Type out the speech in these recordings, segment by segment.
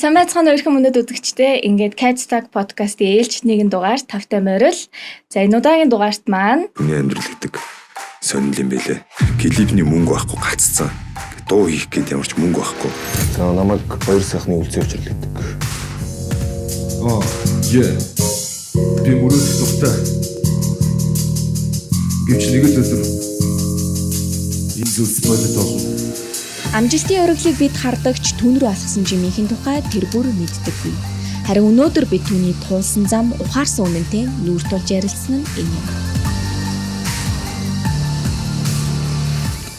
Сайн байцгаана уу эрхэм мөндөд үзэгчдээ. Ингээд Cats Talk podcast-ийн ээлжит нэгэн дугаар тавтай морил. За, энэ удаагийн дугаарт маань Хүний амьдрал гэдэг сонирхол юм бэлээ. Клипний мөнгө байхгүй гаццсан. Дуу хийх гээд ямар ч мөнгө байхгүй. За, намайг Баяр сайхны үлзий учрал гэдэг. Аа, yeah. Би мөрөөдөх дуртай. Гэвч нэг л өдөр энэ зүйлс бодит болно. Амжилтын өрөглийг бид хардагч түн рүү алхсан жимийнхэн тухай тэр бүр мэддэггүй. Харин өнөөдөр бид түүний туулсан зам, ухаарсан үнэнтэй нүүр тулж ярилцсан нь энэ юм.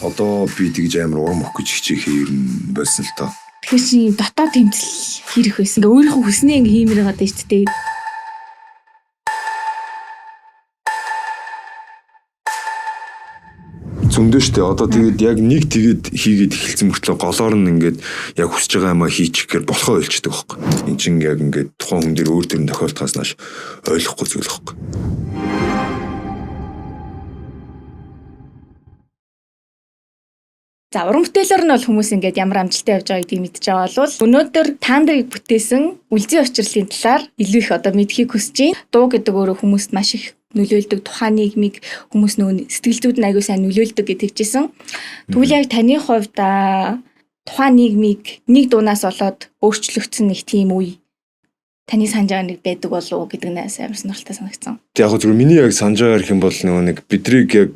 Одоо би тэгж амар урам өгөх гэж хичээхээ ер нь болсон л тоо. Тэгэхээр чи ийм дотоод тэмцэл хэрэг байсан. Ингээ өөрийнхөө хүснээ ингээ хиймээр байгаа даа шүү дээ. Зөндөө штэ. Одоо тэгээд яг нэг тэгээд хийгээд эхэлсэн мөртлөө голоор нь ингээд яг хүсэж байгаа юмаа хийчих гэхээр болохоо ойлчдөг байхгүй. Энд чинь яг ингээд тухайн хүн дээр өөр төр нь тохиолдохоос нааш ойлгохгүй зүйл байхгүй. За, уран бүтээлээр нь бол хүмүүс ингээд ямар амжилттай явж байгаа гэдгийг мэдж байгаа бол өнөөдөр та нарыг бүтээсэн үлзий учирлын талаар илүү их одоо мэдхийг хүсэж байна. Дуу гэдэг өөрөө хүмүүст маш их нөлөөлдөг, тухайн нийгмийг хүмүүс нөө сэтгэл зүйд нь аягүй сайн нөлөөлдөг гэж тэгжсэн. Тэгвэл яг таны хувьд тухайн нийгмийг нэг дуунаас болоод өөрчлөгдсөн нэг тийм үе таны санаж байгаа нэг байдаг болов уу гэдэг нь амар сонирхолтой санагдсан. Тэг яг зүгээр миний яг санаж байгаа гэх юм бол нөгөө нэг бидрийг яг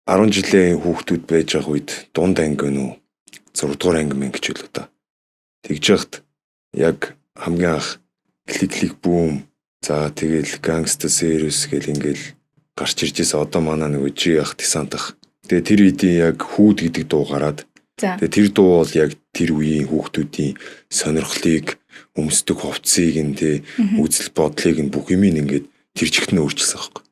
10 жилийн хүүхдүүд байж байгаа үед дунд анги гэнэ үү 6 дугаар анги мэн гэж хэлээ та. Тэгж яхад яг хамгийн анх Click Click Boom, за тэгэл Gangsta Serious гэл ингээл гарч ирж байсан. Одоо манай нөгөө G ах десант ах. Тэгээ тэр үеийн яг хүүд гэдэг дуу гараад тэгээ тэр дуу бол яг тэр үеийн хүүхдүүдийн сонирхлыг, өмсдөг хувцсыг нь тэ үзэл бодлыг нь бүх юмыг ингээд тэр чигт нь өөрчилсөн байхгүй.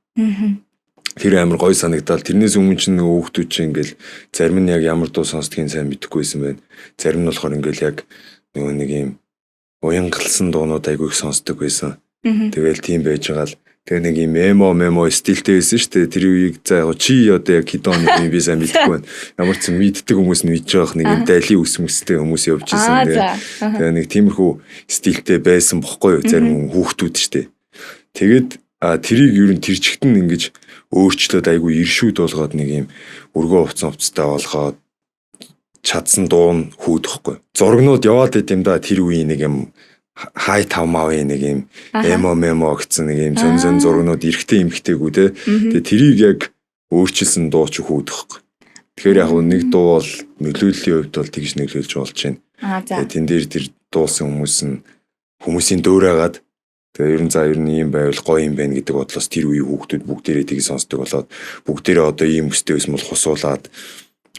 Тэр амар гоё санагдал. Тэрнээс өмнө чинь нөгөө хүүхдүүд чинь ингээл зарим нь яг ямар дуу сонсдгийг сайн мэдэхгүй байсан байна. Зарим нь болохоор ингээл яг нөгөө нэг юм уянгалсан дуунууд айгүй их сонсдог байсан. Тэгэл тийм байж байгаа л тэгээ нэг юм emo мемо стилтэй байсан шүү дээ. Тэр үеийг за яг чи одоо яг хэдэн оны юм би сайн мэдэхгүй байна. Ямар ч юм мэддэг хүмүүс нь мэдж байгаа нэг юм дали ус мүстэй хүмүүс явж исэн. Тэгээ нэг тиймэрхүү стилтэй байсан бохгүй юу зарим хүүхдүүд шүү дээ. Тэгээд тэрийг ер нь тэр чигт нь ингэж өөрчлөөд айгүй иршүүд болгоод нэг юм өргөө хувцсан хувцастай болгоод чадсан дуу нь хүүдэхгүй. Зургнууд яваад байт юм да тэр үеийн нэг юм хай тав мавын нэг юм эмо мемо гэсэн нэг юм зөн зөн зургнууд эрэгтэй эмэгтэйгүү те. Тэгээ тэрийг яг өөрчилсөн дуу ч хүүдэхгүй. Тэгэхээр яг нэг дуу бол нөлөөллийн хувьд бол тэгж нөлөөлж болж байна. Тэгээ тэн дээр тэр дуулсан хүмүүс нь хүмүүсийн дөөрөөгаад тэгээ ер нь за ер нь ийм байвал гоё юм байна гэдэг бодлоос тэр үеийн хүүхдүүд бүгдээрээ тийг сонсдог болоод бүгдээрээ одоо ийм өстэй байсан бол хусуулаад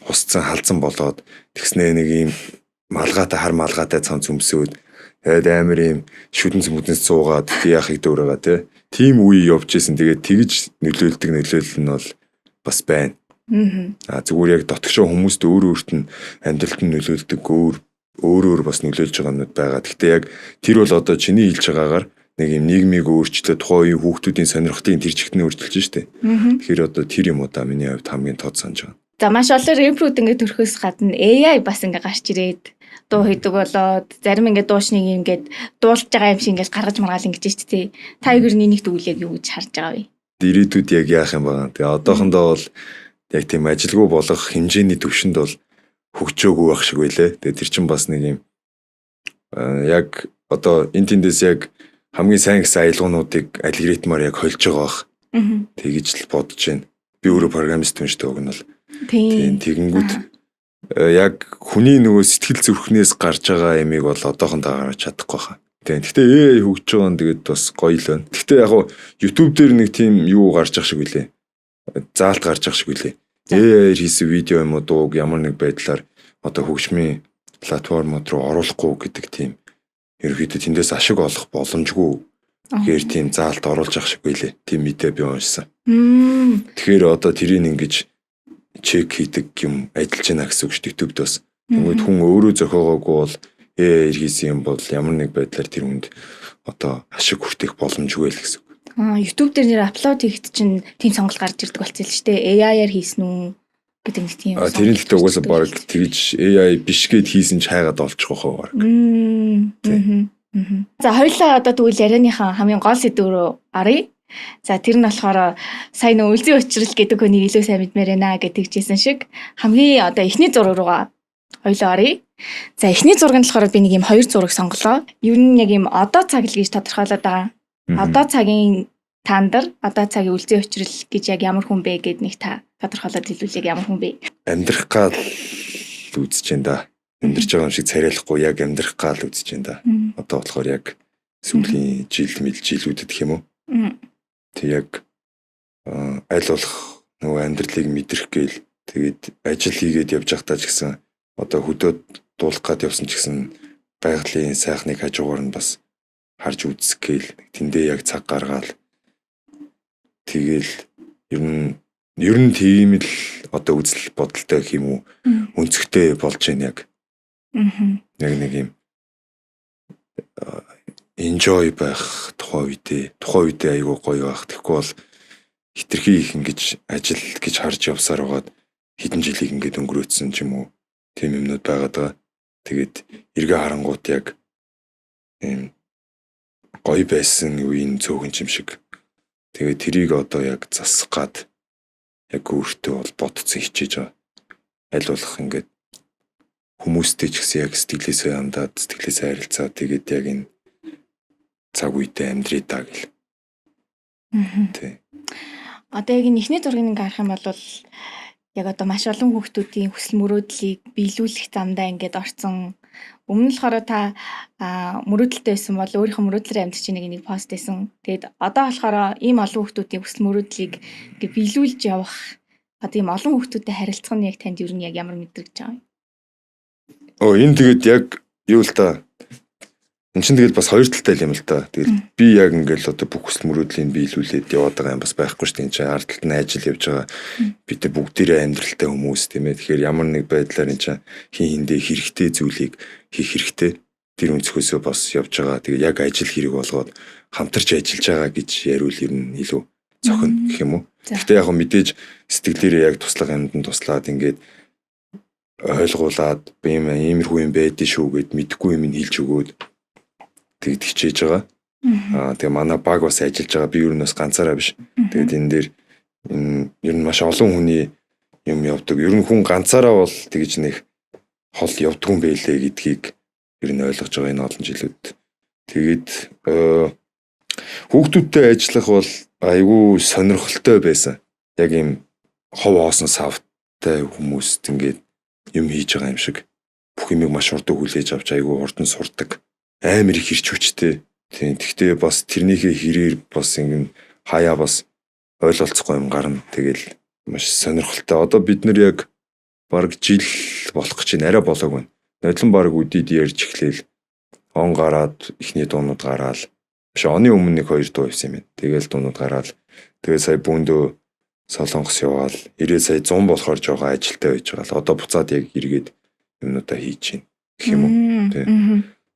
хусцсан халзан болоод тэгснээ нэг ийм малгайтай хар малгайтай цамц өмсөөд тэгээд амар ийм шүдэн зүмдэнс суугаад тий яхыг дөөрөөгаа тий тийм үе явж исэн. Тэгээд тэгж нөлөөлдөг нөлөөлөл нь бол бас байна. А зүгээр яг дотгошоо хүмүүст өөр өөрт нь амьдралд нь нөлөөлдөг өөр өөр бас нөлөөлж байгаа юмнууд байгаа. Гэхдээ яг тэр бол одоо чиний хэлж байгаагаар нэг юм нийгмийг өөрчлөө тухайн үеийн хүүхдүүдийн сонирхлыг тэр чигт нь өөрчилж штэ. Тэгэхээр одоо тэр юм уу да миний хувьд хамгийн тод санаж байгаа. За, маш олон рэпрүүд ингээд төрхөөс гадна AI бас ингээд гарч ирээд дуу хийдэг болоод зарим ингээд дуушныг ингээд дуулж байгаа юм шиг ингээд гаргаж маргаал ингэж штэ тий. Та ер нь энийг тэгвэл яг юу гэж харж байгаа вэ? Ирээдүйд яг яах юм байгаа. Тэгээ одоохондоо бол яг тийм ажилгүй болох хэмжээний төвшөнд бол хөгжөөгүй байх шиг байлээ. Тэгээ тэр чинь бас нэг юм яг одоо энэ тэндээс яг хамгийн сайн гэсэн аялгуунуудыг алгоритмаар яг хольж байгаа бах. Тэгэж л бодож байна. Би өөрөө программист хүн шүү дээ уг нь бол. Тийм тэгэнгүүт яг хүний нөгөө сэтгэл зүрхнээс гарч байгаа ямиг бол одоохондоо гаргаж чадахгүй хаа. Тийм. Гэхдээ AI хөгжиж байгаа нь тэгээд бас гоё л байна. Гэхдээ яг хуу YouTube дээр нэг тийм юу гарч ах шиг үлээ. Заалт гарч ах шиг үлээ. AI-аар хийсэн видео юм уу дууг ямар нэг байдлаар одоо хөгжмийн платформуд руу оруулахгүй гэдэг тийм ерөнхийдөө тэндээс ашиг олох боломжгүй гэхээр тийм заалт оруулж ах шиг байлээ. Тийм мэдээ би уншсан. Тэгэхээр одоо тэрийг ингэж чек хийдэг юм ажиллаж байна гэсэн үг шүү дээ YouTube-д бас. Тэгмээд хүн өөрөө зохиогоогүй бол AI хийсэн юм бол ямар нэг байдлаар тэр хүнд одоо ашиг хүртэх боломжгүй л гэсэн үг. YouTube дээр нэр upload хийхэд чинь тийм сонголт гарч ирдэг болсон л шүү дээ. AI-аар хийсэн үү гэдэг нэг тийм. Тэр нь гэхдээ угаасаа баг тэгж AI биш гээд хийсэн ч хайгаад олчих واخаа баг. За, хоёлаа одоо тэгвэл ярианыхаа хамгийн гол сэдв рүү оръё. За, тэр нь болохоор сая нөө үлзий учрал гэдэг хүнийг илүү сайн мэдмээр байна гэж тэгжсэн шиг хамгийн одоо эхний зураг руугаа хоёлаа оръё. За, эхний зураг нь болохоор би нэг юм хоёр зураг сонголоо. Ер нь яг юм одоо цаг л гэж тодорхойлоод байгаа. Одоо цагийн Тандер, одоо цагийн үлзий учрал гэж яг ямар хүн бэ гэд нэг та тодорхойлоод хэлвэл яг ямар хүн бэ? Амьдрах гал үзэж байна да. Амьдарч байгаа юм шиг царайлахгүй яг амьдрах гал үзэж байна да. Одоо болохоор яг сүүлийн жил мэл жилүүдэд гэх юм уу? Тэг яг аль болох нөгөө амьдралыг мэдрэх гээл тэгээд ажил хийгээд явж байхдаа ч гэсэн одоо хөдөөд дуулах гад явсан ч гэсэн байгалийн сайхныг хажуугаар нь бас харж үзэх гээл тэндээ яг цаг гаргаал тэгэл ер нь тийм л одоо үзэл бодолтой гэх юм уу, өнцгтэй болж байна яг. Яг нэг юм enjoy байх тухайн үедээ айгүй гоё байх. Тэгэхгүй бол хитрхи их ингэж ажил гэж харж явсаар байгаад хэдэн жилийг ингээд өнгөрөөцсөн ч юм уу, тийм юмнууд байгаад байгаа. Тэгээд эргээ харангуут яг ийм гоё байсан үеийн цөөхөн юм шиг. Тэгээд тэрийг одоо яг засах гад яг өөртөө бол бодцсон хичээж байгаа. Аль болох ингээд хүмүүстэй ч гэсэн яг сэтгэлээсээ хандаад, сэтгэлээсээ харилцаа, тэгээд яг энэ цаг үедээ амьдрий даа гэл. Тий. Одоо яг энэ эхний зургийг ингээ харах юм бол яг одоо маш олон хүүхдүүдийн хүсэл мөрөөдлийг биелүүлэх замдаа ингээд орцсон. Өмнө нь болохоор та мөрөөдөлтэй байсан бол өөрийнхөө мөрөөдлөөр амьдарч нэг нэг пост байсан. Тэгээд одоо болохоор ийм олон хүүхдүүдийн хүсэл мөрөөдлийг ингээ биелүүлж явах одоо ийм олон хүүхдүүдтэй харилцах нь яг танд ер нь яг ямар мэдрэгдэж байгаа юм? Оо, энэ тэгээд яг юу л та. Эн чинь тэгэл бас хоёр талтай юм л та. Тэгэл би яг ингээл одоо бүх хүсэл мөрөөдлийг биелүүлээд яваад байгаа юм бас байхгүй шүү дээ. Энд чинь ард талд нь ажил явж байгаа. Бид нар бүгдээрээ амьдралтай хүмүүс, тийм ээ. Тэгэхээр ямар нэг байдлаар энэ чинь хин хиндээ хэрэгтэй зүйлийг хийх хэрэгтэй. Тэр өнцгөөсөө бас явж байгаа. Тэгээ яг ажил хэрэг болгоод хамтарч ажиллаж байгаа гэж яриул ер нь илүү зохино гэх юм уу. Гэхдээ яг мэдээж сэтгэлээрээ яг туслах юмд нь туслаад, ингээд ойлгуулад, би юм иймэрхүү юм байдэн шүү гэд мэдхгүй юм нь хэлж өгөөд тэгд хичээж байгаа. Тэгээ манай баг бас ажиллаж байгаа. Би ер нь бас ганцаараа биш. Тэгээд энэ дээр энэ ер нь маш олон хүний юм явдаг. Ер нь хүн ганцаараа бол тэгж нэг хол явдгүй юм байлээ гэдгийг ер нь ойлгож байгаа энэ олон жилүүд. Тэгээд хүүхдүүдтэй ажиллах бол айгүй сонирхолтой байсан. Яг ийм хов оосон савтай хүмүүст ингээд юм хийж байгаа юм шиг бүх юмыг маш хурдан хүлээж авч, айгүй хурдан сурдаг. Амар их ирч хүчтэй. Тийм. Тэгтээ бас тэрнийхээ хэрээр бас ингэн хаяа бас ойлголцохгүй юм гарна. Тэгэл маш сонирхолтой. Одоо бид нар яг бараг жил болох гэж байна. Арай болоог байна. Нодлон бараг үдид ярьж эхлээл он гараад эхний дуунууд гараал. Биш, оны өмнө нэг хоёр дуу явсан юм байна. Тэгэл дуунууд гараал. Тэгээ сая бүүндөө Солонгос яваал. 90 сая 100 болохоор жоохон ажилтай байж байгаа л. Одоо буцаад яг эргээд юмнуудаа хийж байна гэх юм уу. Тий.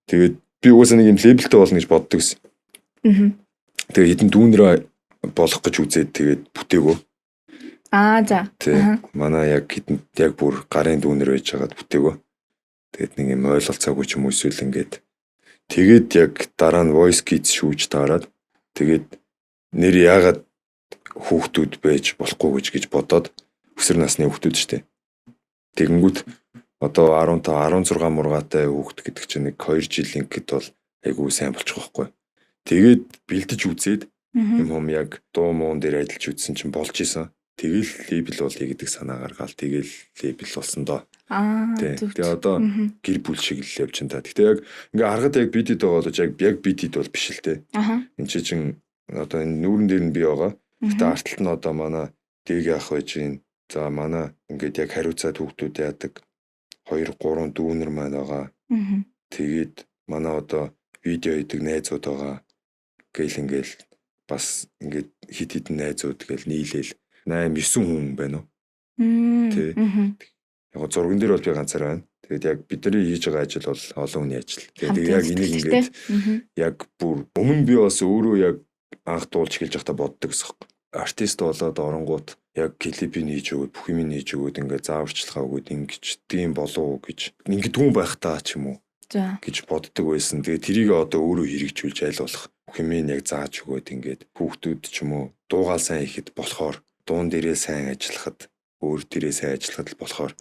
Тэгээд би угаасаа нэг юм label тэй болно гэж боддог гэсэн. Тэгээ хэдэн дүүнрээ болох гэж үзээд тэгээд бүтээгөө. Аа, за. Тий. Манай яг хэдэн яг бүр гарын дүүнэр байж байгаад бүтээгөө. Тэгээд нэг юм ойлголцоогүй ч юм уу, эсвэл ингээд тэгээд яг дараа нь Voice Kids шүүж таарад, тэгээд нэр яагаад хүүхдүүд байж болохгүй гэж бодоод, өсвөр насны хүүхдүүд штэ. Тэгэнгүүт одоо 15 16 мургаатай хүүхд гэдэг чинь нэг 2 жил ингээд бол айгүй сайн болчих واخгүй. Тэгээд бэлдэж үзээд юм хум яг дуу муун дээр ажиллаж үзсэн чинь болж исэн. Тэгэл label болъё гэдэг санаа гаргаал, тэгэл label болсон доо. Тэгээ одоо гэр бүл шиг л явж байна та. Гэтэ яг ингээ харахад яг бидэд байгаа бол яг бидэд бол биш л те. Энд чинь одоо энэ нүүрэн дээр нь би байгаа. Гэтэ ард талд нь одоо манай дээг ах байж гин. За, манай ингээд яг хариуцаад хүүхдүүд яадаг 2 3 дүүнер маань байгаа. Тэгээд манай одоо видео хийдэг найзууд байгаа. Гээл ингээл бас ингээд хид хідэн найзууд гээл нийлээл 8 9 хүн байна уу? Тий. Яг зурган дээр бол би ганцаараа байна. Тэгээд яг бидний хийж байгаа ажил бол олон хүний ажил. Тэгээд яг энийг ингээд яг бүр өмнө би бас өөрөө яг анх дуулж эхэлж байхдаа боддог гэсэн юм. Артист болоод оронгууд яг клипийг хийж өгөөд, бүх юм хийж өгөөд, ингээд зааварчилгаа өгөөд ингэж тийм болов уу гэж, ингэдэггүй байх таа ч юм уу. гэж боддог байсан. Тэгээ тэрийг одоо өөрөө хэрэгжүүлж аль болох хэмээн яг зааж өгөөд ингээд хүүхдүүд ч юм уу дуугаал сайн ихэд болохоор дуун дээрээ сайн ажиллахад өөр дээрээ сайн ажиллахад л болохоор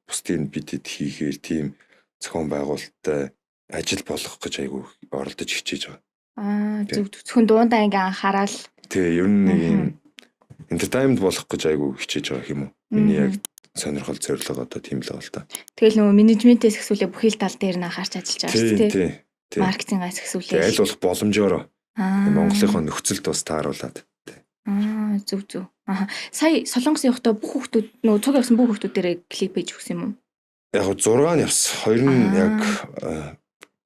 бусдыг бидэд хийхээр тийм зохион байгуулалттай ажил болгох гэж айгүй оролдож хичээж байгаа. Аа, зөв, зөвхөн дуундаа ингээ анхаарал. Тий, ер нь нэг юм entertainment болох гэж айгүй хичээж байгаа юм уу? Миний яг сонирхол зорилго одоо тийм л байгаа л та. Тэгэл нөгөө менежментээс ихсүүлээ бүхий л тал дээр нь анхаарч ажиллаж байгаа шүү дээ. Тий. Маркетингаас ихсүүлээ. Аль болох боломжоор Монголынхоо нөхцөлд бас тааруулаад. Аа, зөв зөв. Аа. Сая Солонгос явахдаа бүх хүүхдүүд нөгөө цуг явсан бүх хүүхдүүдээрээ клип хийж өгсөн юм уу? Яг 6 нь явсан. 2 нь яг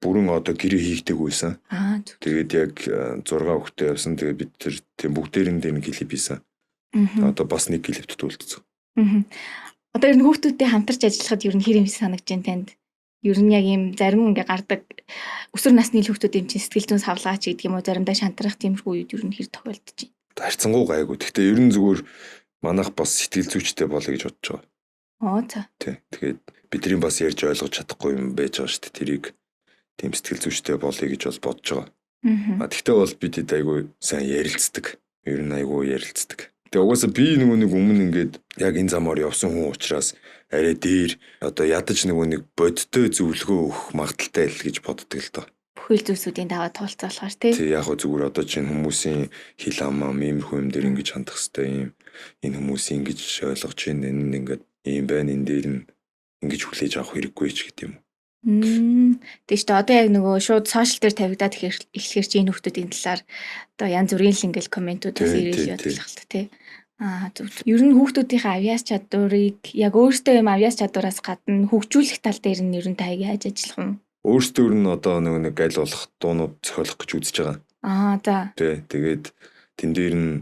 бүрэн одоо гэрээ хийгдэг байсан. Аа, зөв. Тэгээд яг 6 хүүхдээ явсан. Тэгээд бид тэр тийм бүгдээрэн дээр нь клип хийсэн. Одоо бас нэг клип төтөлдсөн. Одоо ер нь хүүхдүүдтэй хамтарч ажиллахад ер нь хэр юм санагдаж байна танд? Ер нь яг ийм зарим ингээ гардаг өсвөр насны л хүүхдүүд юм чинь сэтгэл зүйн савлгаач гэдэг юм уу, заримдаа шантрах тиймэрхүү үед ер нь хэр тохиолдож байна? Харьцангуй гайгүй. Гэхдээ ер нь зүгээр манайх бас сэтгэл зүйчтэй болъё гэж бодож байгаа. Оо за. Тий. Тэгээд бидний бас ярьж ойлгож чадахгүй юм байж байгаа шүү дээ. Тэрийг тийм сэтгэл зүйчтэй болъё гэж бол бодож байгаа. А тэгтээ бол бид хэд айгүй сайн ярилцдаг. Ер нь айгүй ярилцдаг. Тэгээ угаасаа би нөгөө нэг өмнө ингээд яг энэ замаар явсан хүн учраас арай дээр одоо ядаж нөгөө нэг бодтой зөвлөгөө өгөх магадaltaй л гэж боддог л доо. Бүхэл зүйлсүүдийн даваа туулцаалахаар тий. Тий, яг хөө зүгээр одоо чинь хүмүүсийн хил ам ам иймэрхүү юм дээр ингэж хандах хэвээр юм. Энэ хүмүүс ингэж ойлгож байна, энэ нь ингээд ийм байна, энэ дээр нь ингэж хүлээж авах хэрэггүй ч гэдэг юм. Тэгэж шүү дээ. Одоо яг нөгөө шууд сошиал дээр тавигдаад эхлэхэр чи энэ хүмүүсийн талаар одоо янз бүрийн л ингээл комментүүд бас ирээл явуулах л тий. Аа, зөв. Ер нь хүүхдүүдийнхээ авьяас чадварыг яг өөрсдөө юм авьяас чадвараас гадна хөгжүүлэх тал дээр нь ер нь та яаж ажиллах юм? Өөрсдөө ер нь одоо нөгөө нэг аль болох дуунууд зохиолох гэж үзэж байгаа. Аа, за. Тий, тэгээд тэн дээр нь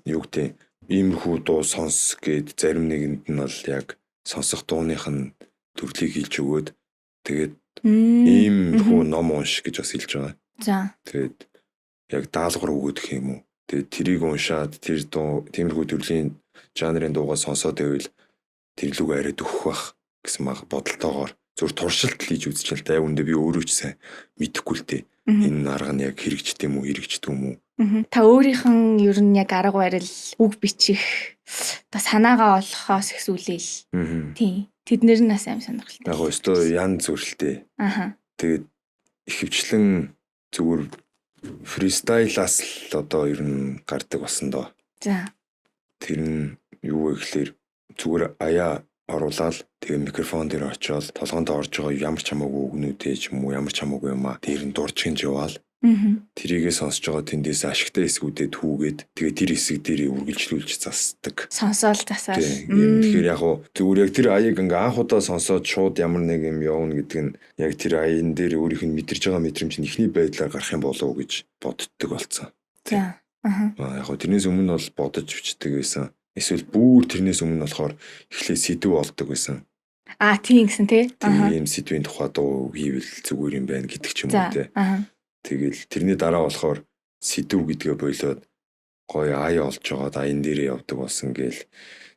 юу гэдэг иймэрхүү дуу сонс гээд зарим нэгэнд нь бол яг сонсох дууных нь төрлийг хэлж өгөөд тэгээд иймэрхүү ном унш гэж бас хэлж байгаа. За. Тэгээд яг даалгавар өгөөдөх юм уу? Тэгээд тэрийг уншаад тэр дуу тиймэрхүү төрлийн жанрын дуугаа сонсоод байвал тэр лүг арай дөхөх байх гэсэн бодолтоогоор зүр туршилт хийж үзэж л та. Яг үндэ би өөрөө ч сайн мэдэхгүй л дээ. Энэ арга нь яг хэрэгждэг юм уу, хэрэгждэг юм уу? Та өөрийнх нь ер нь яг арга барил, үг бичих, одоо санаагаа олохоос ихсүүлээл. Тийм. Тэднэр нь бас аим сонирхолтой. Яг өстөө янз бүрэлтэй. Аха. Тэгээд ихэвчлэн зүгээр фристайлаас л одоо ер нь гардаг болсон доо. За. Тэр нь юу вэ гэхлээр зүгээр аяа оруулаад тэгээ микрофон дээр очиод толгоонд орж байгаа ямар ч хамаагүй үгнүүдээ ч юм уу ямар ч хамаагүй юм аа дээр нь дурчгинж яваал. Тэрийгээ сонсож байгаа тэндээс ашигтай хэсгүүдэд түүгээд тэгээ тэр хэсэг дээрээ үргэлжлүүлж засдаг. Сонсоол засаал. Тийм. Тэгэхээр яг хуу зүгээр яг тэр аяыг ингээ анх удаа сонсоод шууд ямар нэг юм явна гэдэг нь яг тэр аян дээр өөрийнх нь мэдэрж байгаа мэдрэмж нь эхний байдлаар гарах юм болов уу гэж бодддог болсон. За. Аа. Яг хуу тэрнээс өмнө бол бодож бичдэг байсан. Эсвэл бүр тэрнээс өмнө болохоор эхлээ сэдв олдог байсан. Аа, тийм гэсэн тий. Тийм сэдвийн тухай дуу хийвэл зүгээр юм байна гэдэг ч юм уу тий. Аа. Тэгэл тэрний дараа болохоор сэдв гэдгээ болиод гоё ая олж жагаад аян дээрээ явдаг болсон гээл.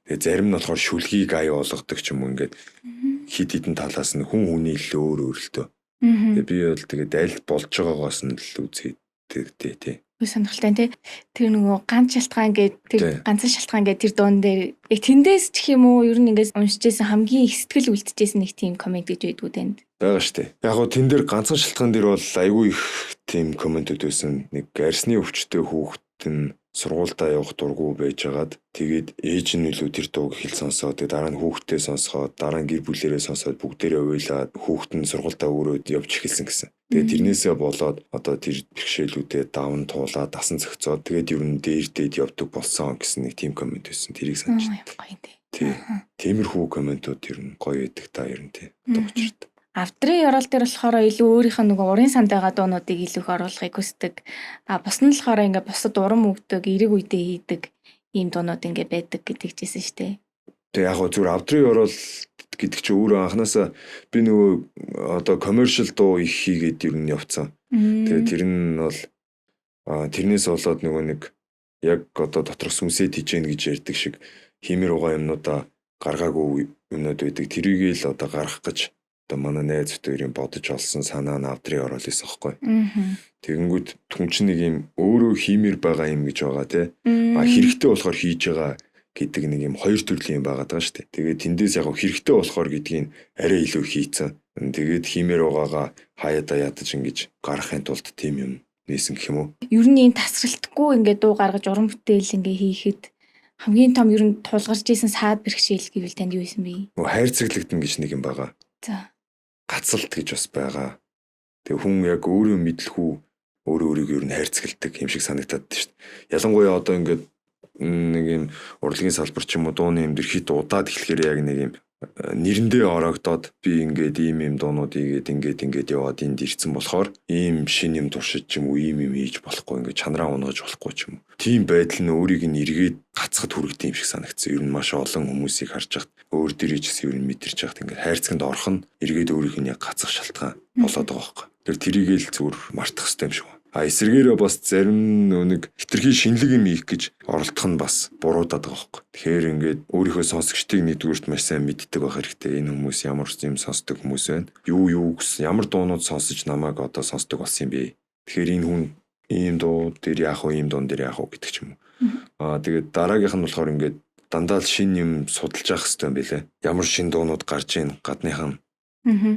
Тэгээ зарим нь болохоор шүлгийг ая олгодог ч юм уу ингээд хид хідэн талаас нь хүн хүний л өөр өөр л төө. Тэгээ би бол тэгээд аль болж байгаагоос нь л үзээд тий тий. Үгүй сонирхолтой тий. Тэр нөгөө ганц шалтгаан гээд тэр ганцхан шалтгаан гээд тэр дуун дээр яг тэндээс ч юм уу ер нь ингээд уншиж байсан хамгийн их сэтгэл үлдчихсэн нэг тийм коммент гэж байдгүй танд. Байгаа штэ. Яг гоо тэн дээр ганцхан шалтгаан дээр бол айгүй их тийм комментүүд байсан. Нэг арсны өвчтөй хүүхэд нь сургуульдаа явах дургүй байжгаад тэгээд ээж нь илүү тэр дууг хэл сонсоод тэгээд дараа нь хүүхдээ сонсоход дараа нь гэр бүлэрээ сонсоод бүгдээрээ уйлаад хүүхэд нь сургуульдаа өрөөд явж эхэлсэн гэсэн. Тэгээд тэрнээсээ болоод одоо тэр бэрхшээлүүдэд даван туулаад дасан зохицоод тэгээд ер нь дээр дээд явдаг болсон гэсэн нэг тийм коммент байсан. Тэрийг санаж байна. Гоё юм тий. Тий. Тиймэрхүү комментүүд ер нь гоё байдаг та ер нь тий. Одоо учиртай. Авдрын ёроол дээр болохоор илүү өөрийнх нь нөгөө урын санд байгаа дуунуудыг илүү их оруулахыг хүсдэг. А бус нь болохоор ингээ бусад урам өгдөг, эрэг үедээ хийдэг ийм дуунууд ингээ байдаг гэдэг жисэн шүү дээ. Тэгээ яг гоо зүгээр авдрын ёроол гэдэг чинь өөрөө анханасаа би нөгөө одоо commercial дуу их хийгээд ер нь явцсан. Тэгээ тэр нь бол тэрнээс болоод нөгөө нэг яг одоо доторх сүнсээ тижээн гэж ярьдаг шиг хиймэр угаан юмнуудаа гаргаагүй юмнууд байдаг. Тэрийг л одоо гаргах гэж Одоо манай найз хоёрын бодож олсон санаа нь авдрын орол исэн байхгүй. Тэгэнгүүт түн чинь нэг юм өөрөө хиймээр байгаа юм гэж байгаа тий. А хэрэгтэй болохоор хийж байгаа гэдэг нэг юм хоёр төрлийн юм байгаа даа шүү дээ. Тэгээд тэндээс яг хэрэгтэй болохоор гэдгийг арай илүү хийцэн. Тэгээд хиймээр байгаагаа хаяада ядаж ингэж гаргахын тулд тийм юм нээсэн гэх юм уу? Ер нь ийм тасралтгүй ингээд дуу гаргаж уран бүтээл ингээ хийхэд хамгийн том ер нь тулгарч исэн саад бэрхшээл гэвэл танд юу байсан бэ? Нөгөө хайрцаглагдана гэж нэг юм байгаа. За. Гацалт гэж бас байгаа. Тэгээ хүн яг өөрөө мэдлэхүү өөрөө өөрийгөө ер нь хайрцагладаг юм шиг санагдаад байна шүү дээ. Ялангуяа одоо ингээд нэг юм урлагийн салбар ч юм уу дууны юм дэр хит удаад эхлэхээр яг нэг юм нэрэндээ ороогдоод би ингээд ийм ийм дуунууд ийгээд ингээд ингээд яваад энд ирсэн болохоор ийм шин юм туршиж ч юм уу ийм юм хийж болохгүй ингээд чанараа унгаж болохгүй ч юм уу. Тийм байдал нь өөрийг нь эргээд гацхад хүргэдэг юм шиг санагдсан. Ер нь маш олон хүмүүсийг харж хахад өөр дээрээ ч гэсэн ер нь мэдэрч хахад ингээд хайрцагт орох нь эргээд өөрийг нь яг гацах шалтгаан болоод байгаа байхгүй. Тэр тэрийг л зүгээр мартах хэрэгтэй юм шиг байна. А эсвэргээрээ бас зарим нэг хитрхи шинэлэг юм хийх гэж оролдох нь бас буруудаад байгаа байхгүй. Тэгэхээр ингээд өөрийнхөө сонсогчдыг нэгдүгüрт маш сайн мэддэг байх хэрэгтэй. Энэ хүмүүс ямар юм сонсдог хүмүүс байна? Юу юу гэсэн ямар дуунууд сонсож намайг одоо сонсдог болсон юм бэ? Тэгэхээр энэ хүн ийм дуу дээр яах вэ? Ийм дуун дээр яах вэ гэдэг ч юм уу. Аа тэгээд дараагийнх нь болохоор ингээд дандаа л шинэ юм судалж явах хэрэгтэй юм билэ. Ямар шинэ дуунууд гарч ийн гадныхан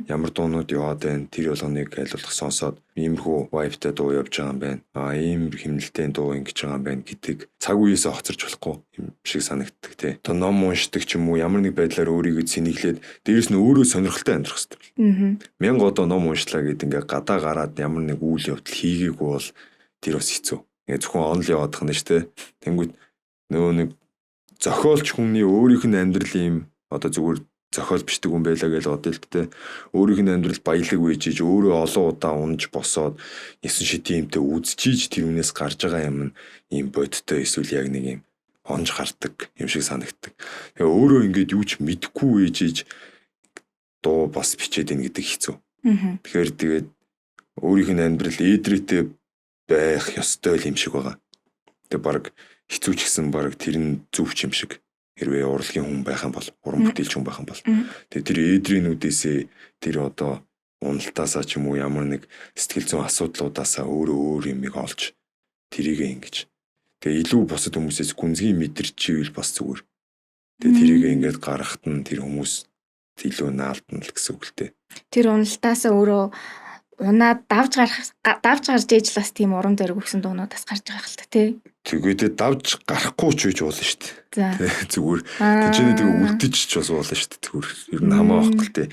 ямар дуунууд яваад байна тэр болгоныг аль болох сонсоод иймэрхүү vibe-тай дуу явж байгаа юм байна. Аа ийм хэмнэлтийн дуу ингэж байгаа юм байна гэдэг цаг үеэсээ хоцорч болохгүй юм шиг санагддаг тий. Одоо ном уншдаг ч юм уу ямар нэг байдлаар өөрийгөө цэнэглээд дээрэс нь өөрөө сонирхолтой амьдрах хэрэгтэй. Мянга одоо ном уншлаа гэд ингээ гадаа гараад ямар нэг үйл явдал хийгээгүй бол тэр бас хэцүү. Ингээ зөвхөн онл яваадах нь шүү дээ. Тэнгүүд нөгөө нэг зохиолч хүний өөрийнх нь амьдрал юм одоо зүгээр зохиол бичдэг хүн байлаа гэж бодъё л дээ. Өөрийнх нь амьдрал баялаг үйжиж өөрөө олон удаа унж босоод 9 шидийн юмтай үзчихийж тэр үнээс гарч байгаа юм нь ийм бодиттой эсвэл яг нэг юм онж гардаг юм шиг санагддаг. Тэгээ өөрөө ингээд юу ч мэдэхгүй үйжиж дуу бас бичээд ийн гэдэг хэцүү. Тэгэхээр тэгээд өөрийнх нь амьдрал ээдрээтэй байх ёстой л юм шиг байгаа. Тэгээ баг хэцүү ч гэсэн баг тэр нь зөв ч юм шиг. Хэрвээ урлагийн хүн байх юм бол, уран бүтээлч хүн байх юм бол. Тэгээ тэр ээдрийнүүдээсээ тэр одоо уналтаасаа ч юм уу ямар нэг сэтгэл зүйн асуудлуудаасаа өөрөө өөр юмыг олж тэрийгээ ингэж. Тэгээ илүү бусад хүмүүсээс гүнзгий мэдэрч ивэл бас зүгээр. Тэгээ тэрийгээ ингээд гаргахад нь тэр хүмүүс илүү наалдна л гэсэн үг л дээ. Тэр уналтаасаа өөрөө унаад давж гарч ээж л бас тийм урам зориг өгсөн дуунууд бас гарч байгаа хэл та тий. Тэгээд давж гарахгүй ч үеж уулна шүү дээ. За. Зүгээр тэжээний тэгээ үлдэж ч бас уулна шүү дээ. Зүгээр ер нь хамаа байхгүй л дээ.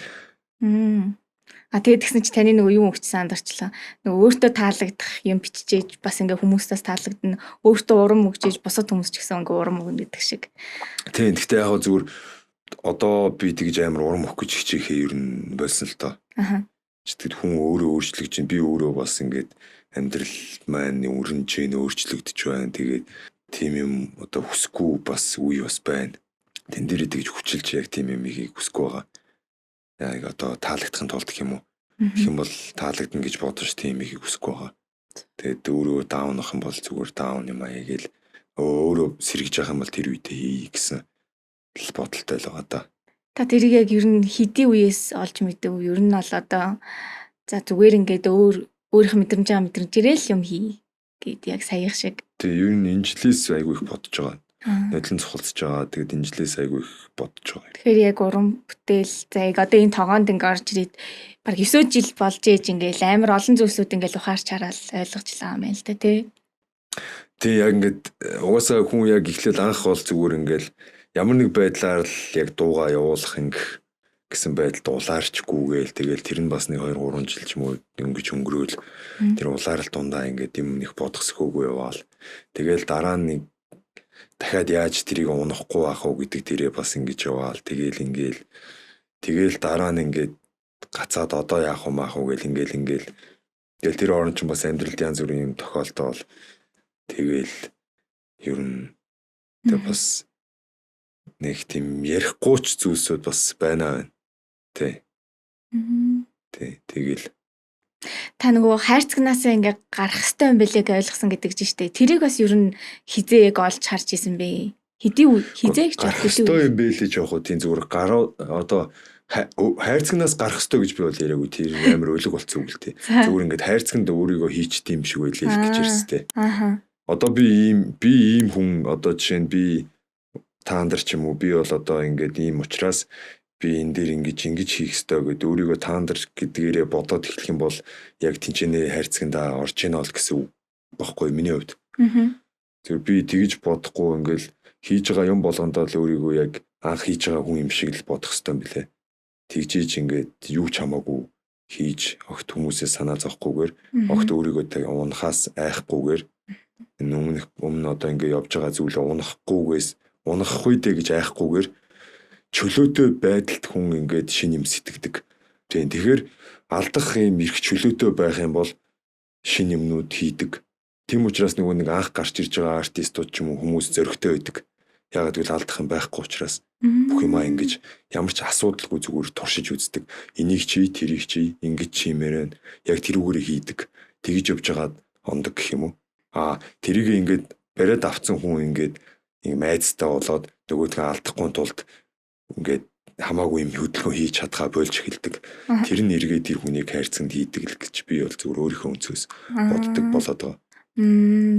А тэгээд тэгсэн чи таны нөгөө юу өгчсөн андарчлаа. Нөгөө өөртөө таалагдах юм биччихээж бас ингээ хүмүүстээс таалагдана. Өөртөө урам өгчээж бусад хүмүүс ч гэсэн ингээ урам өгнө гэдэг шиг. Тийм. Гэхдээ яг зүгээр одоо би тэгж амар урам өгөх гэж хичээхээ ер нь болсон л доо. Аха. Тэгэхэд хүн өөрөө өөрчлөгдөж чинь би өөрөө бас ингээд амьдрал маань өрнөж чинь өөрчлөгдөж байна. Тэгээд тийм юм одоо хүсэхгүй бас үе бас байна. Тэн дээрээ тэгж хүчилж яг тийм юм ихийг хүсэхгүй байгаа. Яг одоо таалагдахын тулд гэх юм уу? Гэх юм бол таалагдана гэж бодож тийм ихийг хүсэхгүй байгаа. Тэгээд өөрөө даунах юм бол зүгээр даун юм аа хийгээл өөрөө сэргэж явах юм бол тэр үедээ хий гэсэн л бодолтой л байгаа да. Та тэрийг яг ер нь хэдий үеэс олж мэдэв? Ер нь бол одоо за зүгээр ингээд өөрийнх мэдрэмж байгаа мэдрэмжээрээ л юм хий гэд яг саяах шиг. Тэгээ ер нь энэ жилээс айгүй их бодож байгаа. Нодлон цухалцж байгаа. Тэгээд энэ жилээс айгүй их бодож байгаа. Тэгэхээр яг уран бүтээл за яг одоо энэ тогоонд ингээ орж ирээд баг 9 жил болж ээж ингээл амар олон зүйлсүүд ингээл ухаарч хараал ойлгочлаа юм байна л да тий. Тий яг ингээд угаасаа хүн яг эхлээл анх бол зүгээр ингээл ямар нэг байдлаар л яг дуугаа явуулах ингэх гэсэн байдалд улаарчгүйгээл тэгэл тэр нь бас 1 2 3 жил ч юм уу ингэж өнгөрөөл тэр улаарал дундаа ингээд юм нэг бодох сөхөөгүй яваал тэгэл дараа нь нэг дахиад яаж тэрийг унахгүй байх уу гэдэг дээрээ бас ингэж яваал тэгэл ингээл тэгэл дараа нь ингээд гацаад одоо яах вэ маах уу гэл ингээл ингээл тэгэл тэр орон чинь бас амьдралд янз бүрийн юм тохиолдоол тэгэл ер нь тэг бас нэг тийм ярихгүй ч зүйлсүүд бас байна байна. Тий. Тий, тэгэл. Та нөгөө хайрцагнаасаа ингээ гарах хэрэгтэй юм бэлээ гэж ойлгосон гэдэг чинь штэ. Тэрийг бас ер нь хизээ яг олж харж исэн бэ? Хэдий хизээ гэж гарах хэрэгтэй юм бэлээ гэж явах уу тийм зүгээр гараа одоо Хайрцагнаас гарах ёстой гэж би бол яриаггүй. Тэр амар өлег болцсон үг л дээ. Зүгээр ингээд хайрцагт өөрийгөө хийчихдээ юм шиг байлээ л гэж ярьсан те. Ааха. Одоо би ийм хүн, одоо жишээ нь би та нар ч юм уу, би бол одоо ингээд ийм учраас би энэ дээр ингэж ингэж хийх ёстой гэд өөрийгөө та нар гэдгээрээ бодоод эхлэх юм бол яг тэнцэнэ хайрцагтаа орж ийнэ бол гэсэн үг баггүй миний хувьд. Тэр би тэгж бодохгүй ингээл хийж байгаа юм болгондоо л өөрийгөө яг анх хийж байгаа хүн юм шиг л бодох ёстой юм билээ. Тэгжиж ингээд юу ч хамаагүй хийж огт хүмүүсээ санаа зовхгүйгээр, огт өөрийгөө тэг унахаас айхгүйгээр, энэ өмнө одоо ингээд явж байгаа зүйлээ унахгүйгээс унахгүй дээ гэж айхгүйгээр чөлөөтэй байдалд хүн ингээд шинэ юм сэтгэдэг. Тийм, тэгэхээр алдах юм эрх чөлөөтэй байх юм бол шинэ юмнууд хийдэг. Тийм учраас нөгөө нэг анх гарч ирж байгаа артистууд ч юм уу хүмүүс зөрөгтэй байдаг. Яагаад гэвэл алдах юм байхгүй учраас бүх юмаа ингэж ямар ч асуудалгүй зүгээр туршиж үздэг. Энийг чи, тэрийг чи, ингэж чимээр байна. Яг тэрүүгээрээ хийдэг. Тэгж явж байгаад ондог гэх юм уу? Аа, тэрийг ингээд бариад авцсан хүн ингээд нэг майцтай болоод нөгөөдгөө алдахгүй тулд ингээд хамаагүй юм хөдөлгөөн хийж чадхаа болж эхэлдэг. Тэр нь эргээд тэр хүнийг хайрцагт хийдэг л гэж би бол зүгээр өөрийнхөө өнцгөөс боддог болоод байгаа.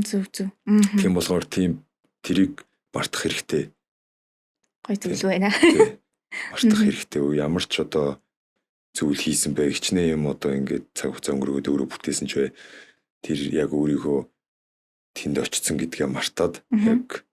Зөв зөв. Тийм болохоор тийм тэрийг мартах хэрэгтэй. Гой зүйл байна. Мартах хэрэгтэй. Ямар ч одоо зүйл хийсэн бэ, хичнээн юм одоо ингээд цаг хугацаа өнгөрөөд өөрөө бүтээсэн ч бай. Тэр яг өөрийгөө тэнд очсон гэдгээ мартаад яг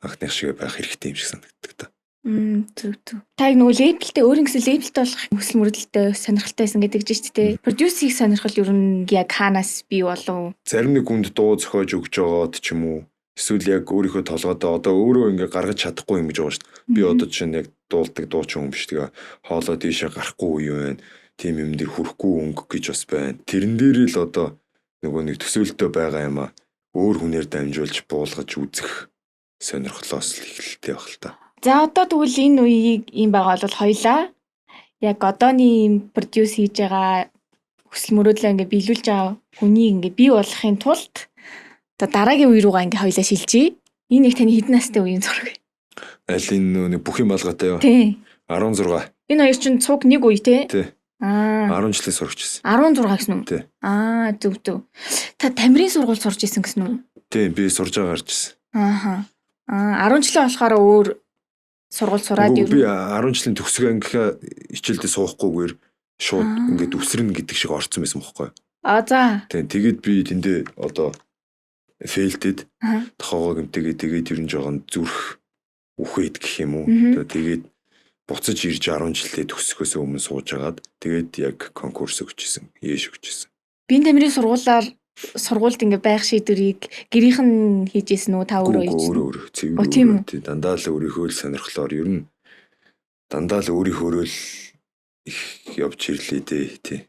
анхных шиг байх хэрэгтэй юм шиг санагддаг та. Зөв зөв. Та яг нөгөө лейблтэй, өөр ингэсэн лейблтэй болох хүсэл мөрөдөлтэй сонирхолтой байсан гэдэг чинь шүү дээ. Продюс хийх сонирхол ер нь яг хаанаас бий болов? Зарим нэг хүнд дуу зохиож өгч байгаад ч юм уу, эсвэл яг өөрийнхөө толгойдоо одоо өөрөө ингээ гаргаж чадахгүй юм гэж байгаа шүү дээ. Би одоо жишээ нь яг дуулдаг дуучин хүн биш, тэгээ хоолой тийшээ гарахгүй үе байна. Тийм юм дээр хүрэхгүй өнгө гэж бас байна. Тэрэн дээр л одоо нөгөө нэг төсөөлтөө байгаа юм а өөр хүнээр дамжуулж буулгаж үзэх сонирхлоос л эхэлтэй байх л та. За одоо тэгвэл энэ үеийг юм байгаа бол хоёлаа яг одооны юм продюс хийж байгаа хүсэл мөрөөдлөө ингээ биелүүлж байгаа хүнийг ингээ бий болгохын тулд одоо дараагийн үе рүүгээ ингээ хоёлаа шилжиж. Энэ нэг таны хэдэн настай үеийн зураг? Аль энэ нэг бүх юм алгаатай юу? Тий. 16. Энэ хоёр чинь цуг нэг үе тий? Тий. Аа. 10 жилийн сурагч байсан. 16 гэсэн үү? Тий. Аа, зөв зөв. Та Тамирын сургууль сурч исэн гэсэн үү? Тий, би сурж байгаа гарч ирсэн. Ааха. Аа, 10 жилийн болохоор өөр сургууль сураад ер нь би 10 жилийн төгсгөө ангийнхаа хичээлдээ суухгүйгээр шууд ингээд үсрэнэ гэдэг шиг орцсон байсан бохоггүй. Аа, за. Тий, тэгээд би тэндээ одоо фейлтэд тохоогоо гэмтэйгээ тэгээд ер нь жоохон зүрх үхээд гэх юм уу. Тэгээд буцаж ирж 10 жилдээ төгсөхөөс өмнө сууж агаад тэгээд яг конкурс өгчээсэн, ээш өгчээсэн. Би Тамирын сургуулаар сургуульд ингээ байх шийдвэрийг гэрийнх нь хийж исэн үү, та өөрөө хийж? Өөрөө өөрөө цэвэр. Тий, дандаа л өөрийнхөө л сонирхлоор ер нь дандаа л өөрийнхөөрөө л их явж ирлээ дээ, тий.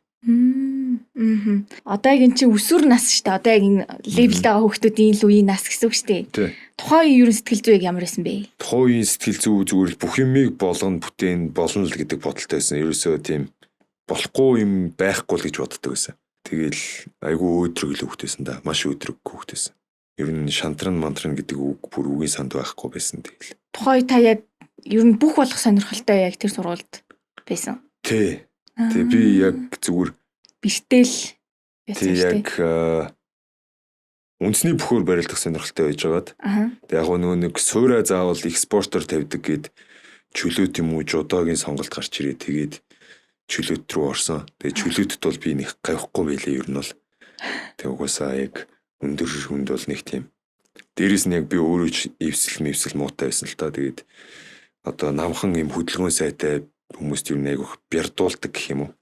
Одоо яг эн чинь өсвөр нас шүү дээ. Одоо яг энэ лейблд байгаа хүүхдүүдийн л үеийн нас гэсэн үг шүү дээ. Тухайн үеийн ер нь сэтгэл зүй яг ямар байсан бэ? Тухайн үеийн сэтгэл зүй зүгээр л бүх юмыг болгоно бүтээн болно л гэдэг бодолтой байсан. Ерөөсөө тийм болохгүй юм байхгүй л гэж боддог байсан. Тэгэл айгүй өөдрөг л хүүхдээсэн да. Маш өөдрөг хүүхдээсэн. Ер нь шантран мантран гэдэг үг бүр үгийн санд байхгүй байсан тэгэл. Тухайн үе та яг ер нь бүх болох сонирхолтой яг тэр сургуульд байсан. Тий. Тий, би яг зүгээр бэртэл байсан шүү дээ. Яг үндэсний бүхөөр барилдах сонирхолтой байж байгаад. Тэг яг нөгөө нэг суурай заавал экспортер тавьдаг гэд чөлөөт юм уу жудогийн сонголт гарч ирээ. Тэгээд чөлөөт рүү орсон. Тэгээд чөлөөтд бол би нэг гавхгүй байлээ ер нь бол. Тэг угаасаа яг өндөр хүнд бол нэг тийм. Дээрээс нь яг би өөрөө ч эвсэл мэвсэл муутай байсан л та. Тэгээд одоо намхан юм хөдөлгөөн сайтай хүмүүст ер нь айгүйх бярдуулдаг гэх юм уу.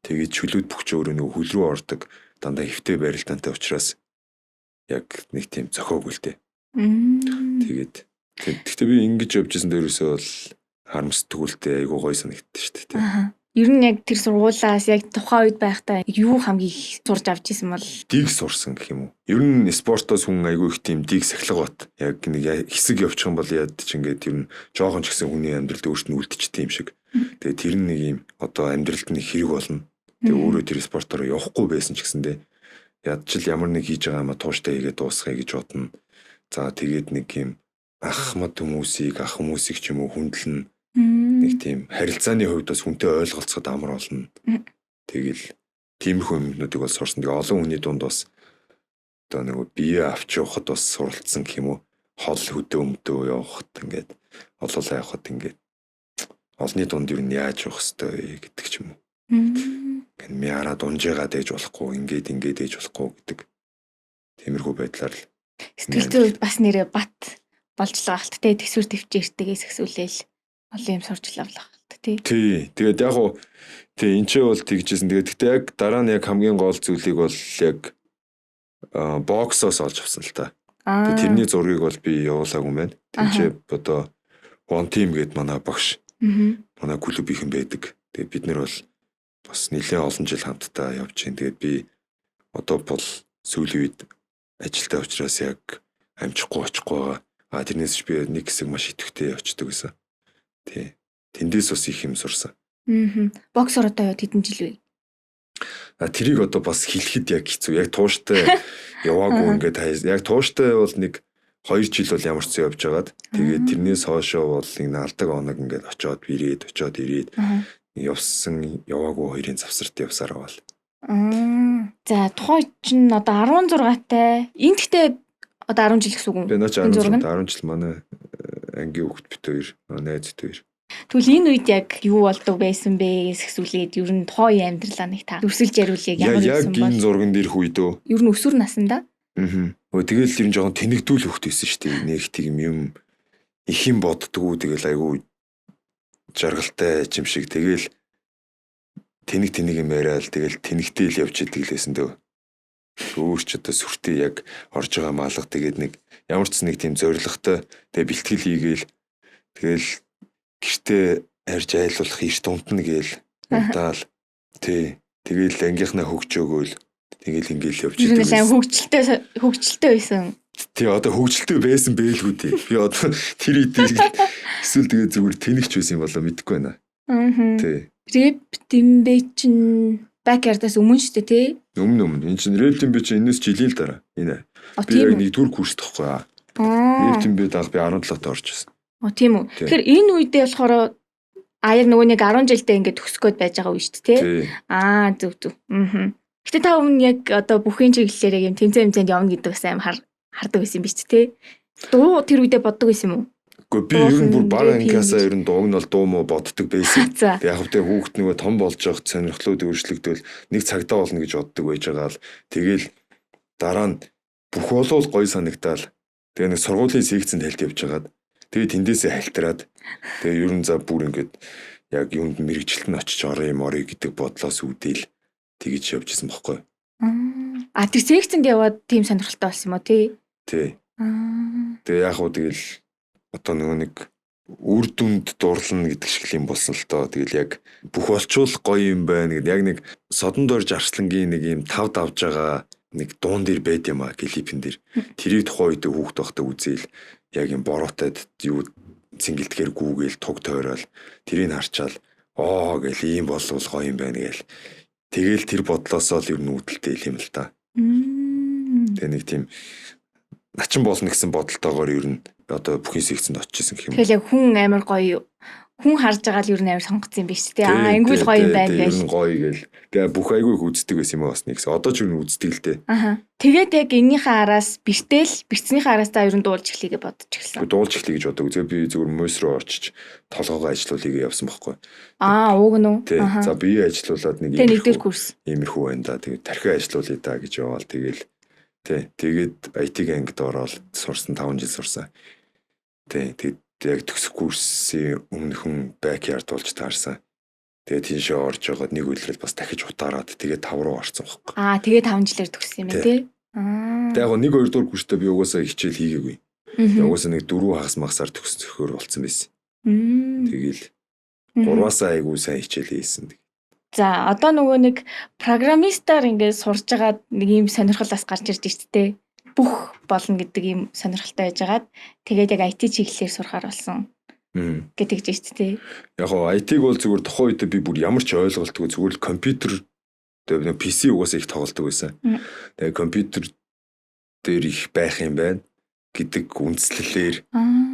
Тэгээд чөлөөт бүх ч өөрөө нэг хөл рүү ордог дандаа хэвтэй барилдаантай учраас яг нэг тийм зохиогүй л дээ. Тэгээд гэхдээ би ингэж явж исэн дээрээсээ бол харамсдаггүй л дээ, айгүй гоё санагддаг шүү дээ. Аа. Ер нь яг тэр сургуулаас яг тухайн үед байхдаа юу хамгийн их сурж авч исэн бол? Диг сурсан гэх юм уу. Ер нь спортоос хүн айгүй их тийм диг сахилга бат. Яг нэг хэсэг явчих юм бол яд ч ингээд ер нь жоохон ч гэсэн хүний амьдралд өөрт нь үлдчихдэг юм шиг. Тэгээ тэр нь нэг юм одоо амьдралд нэг хэрэг болно. Тэгээ өөрөө тэр спортоор явахгүй байсан ч гэсэндээ ядчил ямар нэг хийж байгаа юм а тууштай хийгээд дуусгая гэж бодно. За тэгээд нэг юм ахмад хүмүүсийг ах хүмүүсийг ч юм уу хүндлэн. Нэг тийм харилцааны хувьд бас хүнтэй ойлголцоход амар болно. Тэгэл тиймэрхүү юмнуудыг бол сурсан. Тэгээ олон хүний дунд бас одоо нэг бие авч явахад бас суралцсан гэх юм уу. Хол хөдөө өмдөө явахад ингээд олоолаа явахад ингээд олны дунд юу яаж явах хэвтэй гэдэг ч юм уу. Ингээд мяра дунжигаа дэж болохгүй, ингээд ингээд дэж болохгүй гэдэг тиймэрхүү байдлаар л Сэтгэл зүйн хувьд бас нэрээ бат болж л байгаа хальт те, төсвөр төвчээртэйгээс ихсүүлээл олон юм сурч лавлах хальт тий. Тий. Тэгээд яг уу тий энэ ч бол тэгжсэн. Тэгээд гэхдээ яг дараа нь яг хамгийн гол зүйлийг бол яг боксоос олж авсан л та. Тэгээд тэрний зургийг бол би явуулаагүй юм байна. Тэнд чи одоо One Team гээд манай багш, манай клубийнхэн байдаг. Тэгээд бид нар бол бас нэлээд олон жил хамтдаа явж байна. Тэгээд би одоо бол сүүлийн үед ажилдаа учраас яг амжихгүй очихгүй байгаа. А тэрнээс ч би нэг хэсэг маш идэвхтэй очдөг гэсэн. Тий. Тэндээс бас их юм сурсан. Боксор одоо хэдэн жил вэ? А тэрийг одоо бас хэлэхэд яг хэцүү. Яг тууштай яваагүй ингээд яг тууштай бол нэг 2 жил бол ямар ч зүй явж байгаад тэгээд тэрнээс хойшоо бол нэг наалдаг оног ингээд очоод ирээд очоод ирээд явсан яваагүй хоёрын завсарт явсаар байгаа. За тухайн чинь одоо 16-тай. Энэ гэхдээ одоо 10 жил гэсэн үг үү? Би наач 16 10 жил манай ангийн хүүхэд бит хоёр, найз бит хоёр. Тэгвэл энэ үед яг юу болдог байсан бэ гэж хэсүүлээд ер нь тухайн амьдралаа нэг та өрсөлж яриулъя ямар байсан бол. Яг энэ зурган дээрх үед үү? Ер нь өсвөр насндаа. Аа. Тэгэл ер нь жоохон тэнэгдүүл хүүхэд байсан шүү дээ. Нэг тийм юм их юм боддгоо тэгэл айгүй жаргалтай юм шиг тэгэл тэнэг тэнэг юм яриад тэгэл тэнэгтэй л явж идэг л байсан дөө. Өөр ч одоо сүртэй яг орж байгаа маалга тэгээд нэг ямар ч нэг тийм зоригтой тэгээ бэлтгэл хийгээл тэгэл гэртээ арж айлуулах эрт унтна гээл унтаал тий тэгэл ангийнхнаа хөгжөөгөөл тэгэл ингээл явж идэг. Ер нь хөгжилтэй хөгжилтэй байсан. Тий одоо хөгжилтэй байсан бэлгүү тий. Би одоо тэр үед эсвэл тэгээ зүгээр тэнэгч байсан юм болоо мэдэхгүй байна. Аа. Тий. Рэп дэмбэ чин backyard-аас өмнө шүү дээ тий. Өмнө. Энэ чин рэп дэмбэ чин энэс жилийн л дараа. Энэ. Би яг нэгдүгээр курс тахгүй аа. Рэп дэмбэ даах би 17-т орж ирсэн. Оо тийм үү. Тэгэхээр энэ үедээ болохоор яг нөгөө нэг 10 жилдээ ингээд төгсөх гээд байж байгаа үе шүү дээ тий. Аа зөв зөв. Аа. Гэтэ та өмнө яг одоо бүхэн чиглэлээр яг юм тэмцээн тэмцээнд явна гэдэг бас аим хардаг байсан юм биш үү тий. Дуу тэр үедээ боддог байсан юм уу? Гэхдээ би ер нь бүр бага ангиасаа ер нь дууг нь бол дуу муу боддог байсан. Тэг яг тэ хүүхэд нөгөө том болж явах сонирхлууд өөрчлөгдөөл нэг цагтаа болно гэж боддог байж байгаа л тэгэл дараа нь бүх болвол гоё санагдаал. Тэгээ нэг сургуулийн секцэнд хальт явж хагаад тэгээ тэндээсээ хальтраад тэгээ ер нь за бүр ингээд яг юунд мэрэгжилт нь очиж орё юм орё гэдэг бодлоос үүдэл тэгэж явж исэн бохгүй. А тэр секцэнд яваад тийм сонирхолтой болсон юм уу тий? Тий. Тэгээ яг уу тэгэл одоо нөгөө нэг үр дүнд дурлана гэдэг шиг юм болсон л тоо. Тэгэл яг бүх болчвол гоё юм байна гэд яг нэг содонд орж арслангийн нэг юм тав давж байгаа нэг дуун дээр байд юм а клипэн дээр. Тэрийг тухайн үед хүүхд байхдаа үзээл яг юм бороотой юу цэнгэлтгэр гүүгээл туг тойрол тэрийг харчаал оо гэл ийм болвол гоё юм байна гээл. Тэгэл тэр бодлоосоо л ер нь үүдэлтэй юм л та. Тэгээ нэг тийм начин болно гэсэн бодолтойгоор ер нь одоо бүхний секцэнд очижсэн гэх юм. Тэгэл яг хүн амар гоё хүн харж байгаа л ер нь амар сонгоцсон юм биш үү? Аа ингүүл гоё юм байна гэл. Ер нь гоё гэл. Тэгээ бүх айгүй их үздэг байсан юм аа бас нэг. Одоо ч ер нь үздэг л дээ. Аха. Тэгээд яг эннийхээ араас бэртэл бэрцнийхээ араас та ер нь дуулж эхлэе гэж бодож эхэлсэн. Дуулж эхлэе гэж бодог. Тэгээ би зүгээр мөс рүү очиж толгоогоо ажиллуулъя явсан байхгүй. Аа ууг нь үү? За бие ажиллуулад нэг иймэрхүү курс. Иймэрхүү байна да. Тэгээ тархиа ажиллуулъя да гэж яваал тэгэл. Тэ. Тэгээд IT-ийн ангид ороод сурсан 5 жил сурсан. Тэ. Тэгээд яг төгсөх курсын өмнөхөн backyard болж таарсан. Тэгээд тийшээ орж байгаад нэг үйлрэл бас дахиж утаарад тэгээд 5 руу орсон байхгүй. Аа тэгээд 5 жилээр төгссөн юм байна тий. Аа. Тэгээд яг 1 2 дугаар курстаа би угаасаа хичээл хийгээгүй. Тэгээд угаасаа нэг 4 хагас магасаар төгсөхөөр болцсон байсан. Тэгээл 3-аас айгүй сайн хичээл хийсэн. За одоо нөгөө нэг программистаар ингээд сурж байгаа нэг ийм сонирхол бас гарч ирж шүү дээ. Бүх болно гэдэг ийм сонирхолтой байжгаад тэгээд яг IT чиглэлээр сурахаар болсон гэдэг ч шүү дээ. Яг гоо IT-г бол зүгээр тухайн үед би бүр ямар ч ойлголтгүй зүгээр л компьютер тэгээ PC угаасаа их тоглодог байсан. Тэгээ компьютер дээр их байх юм байна. гэдэг үндслэлээр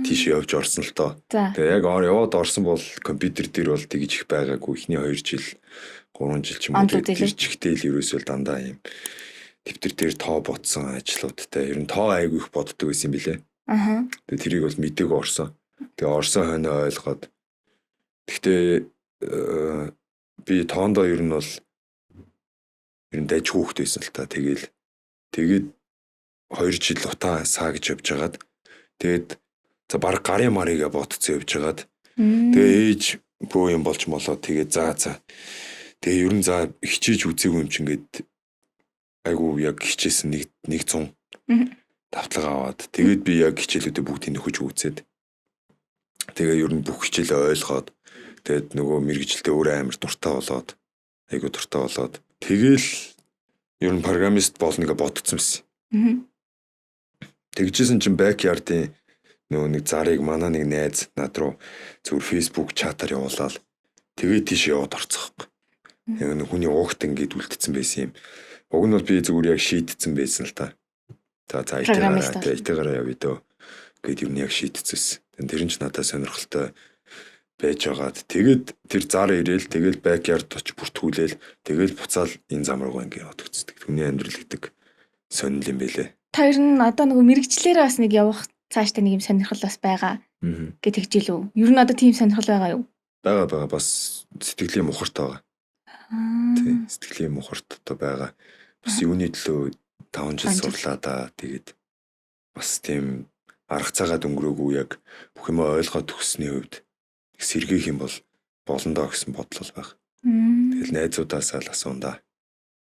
тийш явж орсон л доо. Тэгээ яг яваад орсон бол компьютер дээр бол тэгж их байгаагүй. Эхний 2 жил, 3 жил ч юм уу тэр чигтэл ерөөсөө дандаа юм дэвтэр дээр тоо бодсон ажлуудтай. Ер нь тоо айгүй их боддог байсан юм билэ. Тэгээ тэрийг бол мдэггүй орсон. Тэгээ орсон хойноо ойлгоод. Гэхдээ би тоондоо ер нь бол ер нь дайж хүүхэд байсан л та. Тэгэл тэгээд 2 жил утаа саа гэж явж хагаад тэгээд за баг гарын марыга ботцсон явж хагаад тэгээ ээж бөө юм болж молоо тэгээд за тэгээ ер нь за хичээж үзээгүй юм чинь ингээд айгу яг хичээсэн 100 давтлага аваад тэгээд би яг хичээлүүдээ бүгдийг нөхөж үзээд тэгээ ер нь бүх хичээлээ ойлгоод тэгээд нөгөө мэргэжилдээ өөрөө амар дуртай болоод айгу дуртай болоод тэгэл ер нь программист болно гэж бодсон байсан. Тэгжсэн чинь backyard-ын нөгөө нэг зарыг манай нэг найз над руу зүгээр Facebook чатаар явуулаад тэгээд тийш яваад орцсохгүй. Яг нэг хүний угт ингээд үлдсэн байсан юм. Уг нь бол би зүгээр яг шийдсэн байсан л та. За за IT-гаараа явъя дөө гэд юм яг шийдчихсэн. Тэр нь ч надад сонирхолтой байж байгаад тэгээд тэр зар ирээл тэгэл backyard очиж бүртгүүлээл тэгэл буцаал энэ зам руугаа ингээд яваад өгцдөг. Хүний амьдрал гэдэг сонирхол юм бэлээ. Та ер нь одоо нөгөө мэрэгчлэрээ бас нэг явах цаашдаа нэг юм сонирхол бас байгаа гэж тэгж илүү. Ер нь одоо тийм сонирхол байгаа юу? Байгаа бас сэтгэлийн мухарт байгаа. Тийм сэтгэлийн мухарт одоо байгаа. Бас юуны төлөө 5 жил сурлаа да. Тэгээд бас тийм арга цагаад өнгөрөөгүй яг бүх юм ойлгоод төгссөний хувьд их сэргээх юм бол болно доо гэсэн бодол бол байгаа. Тэгэл найзуудаасаа л асуун да.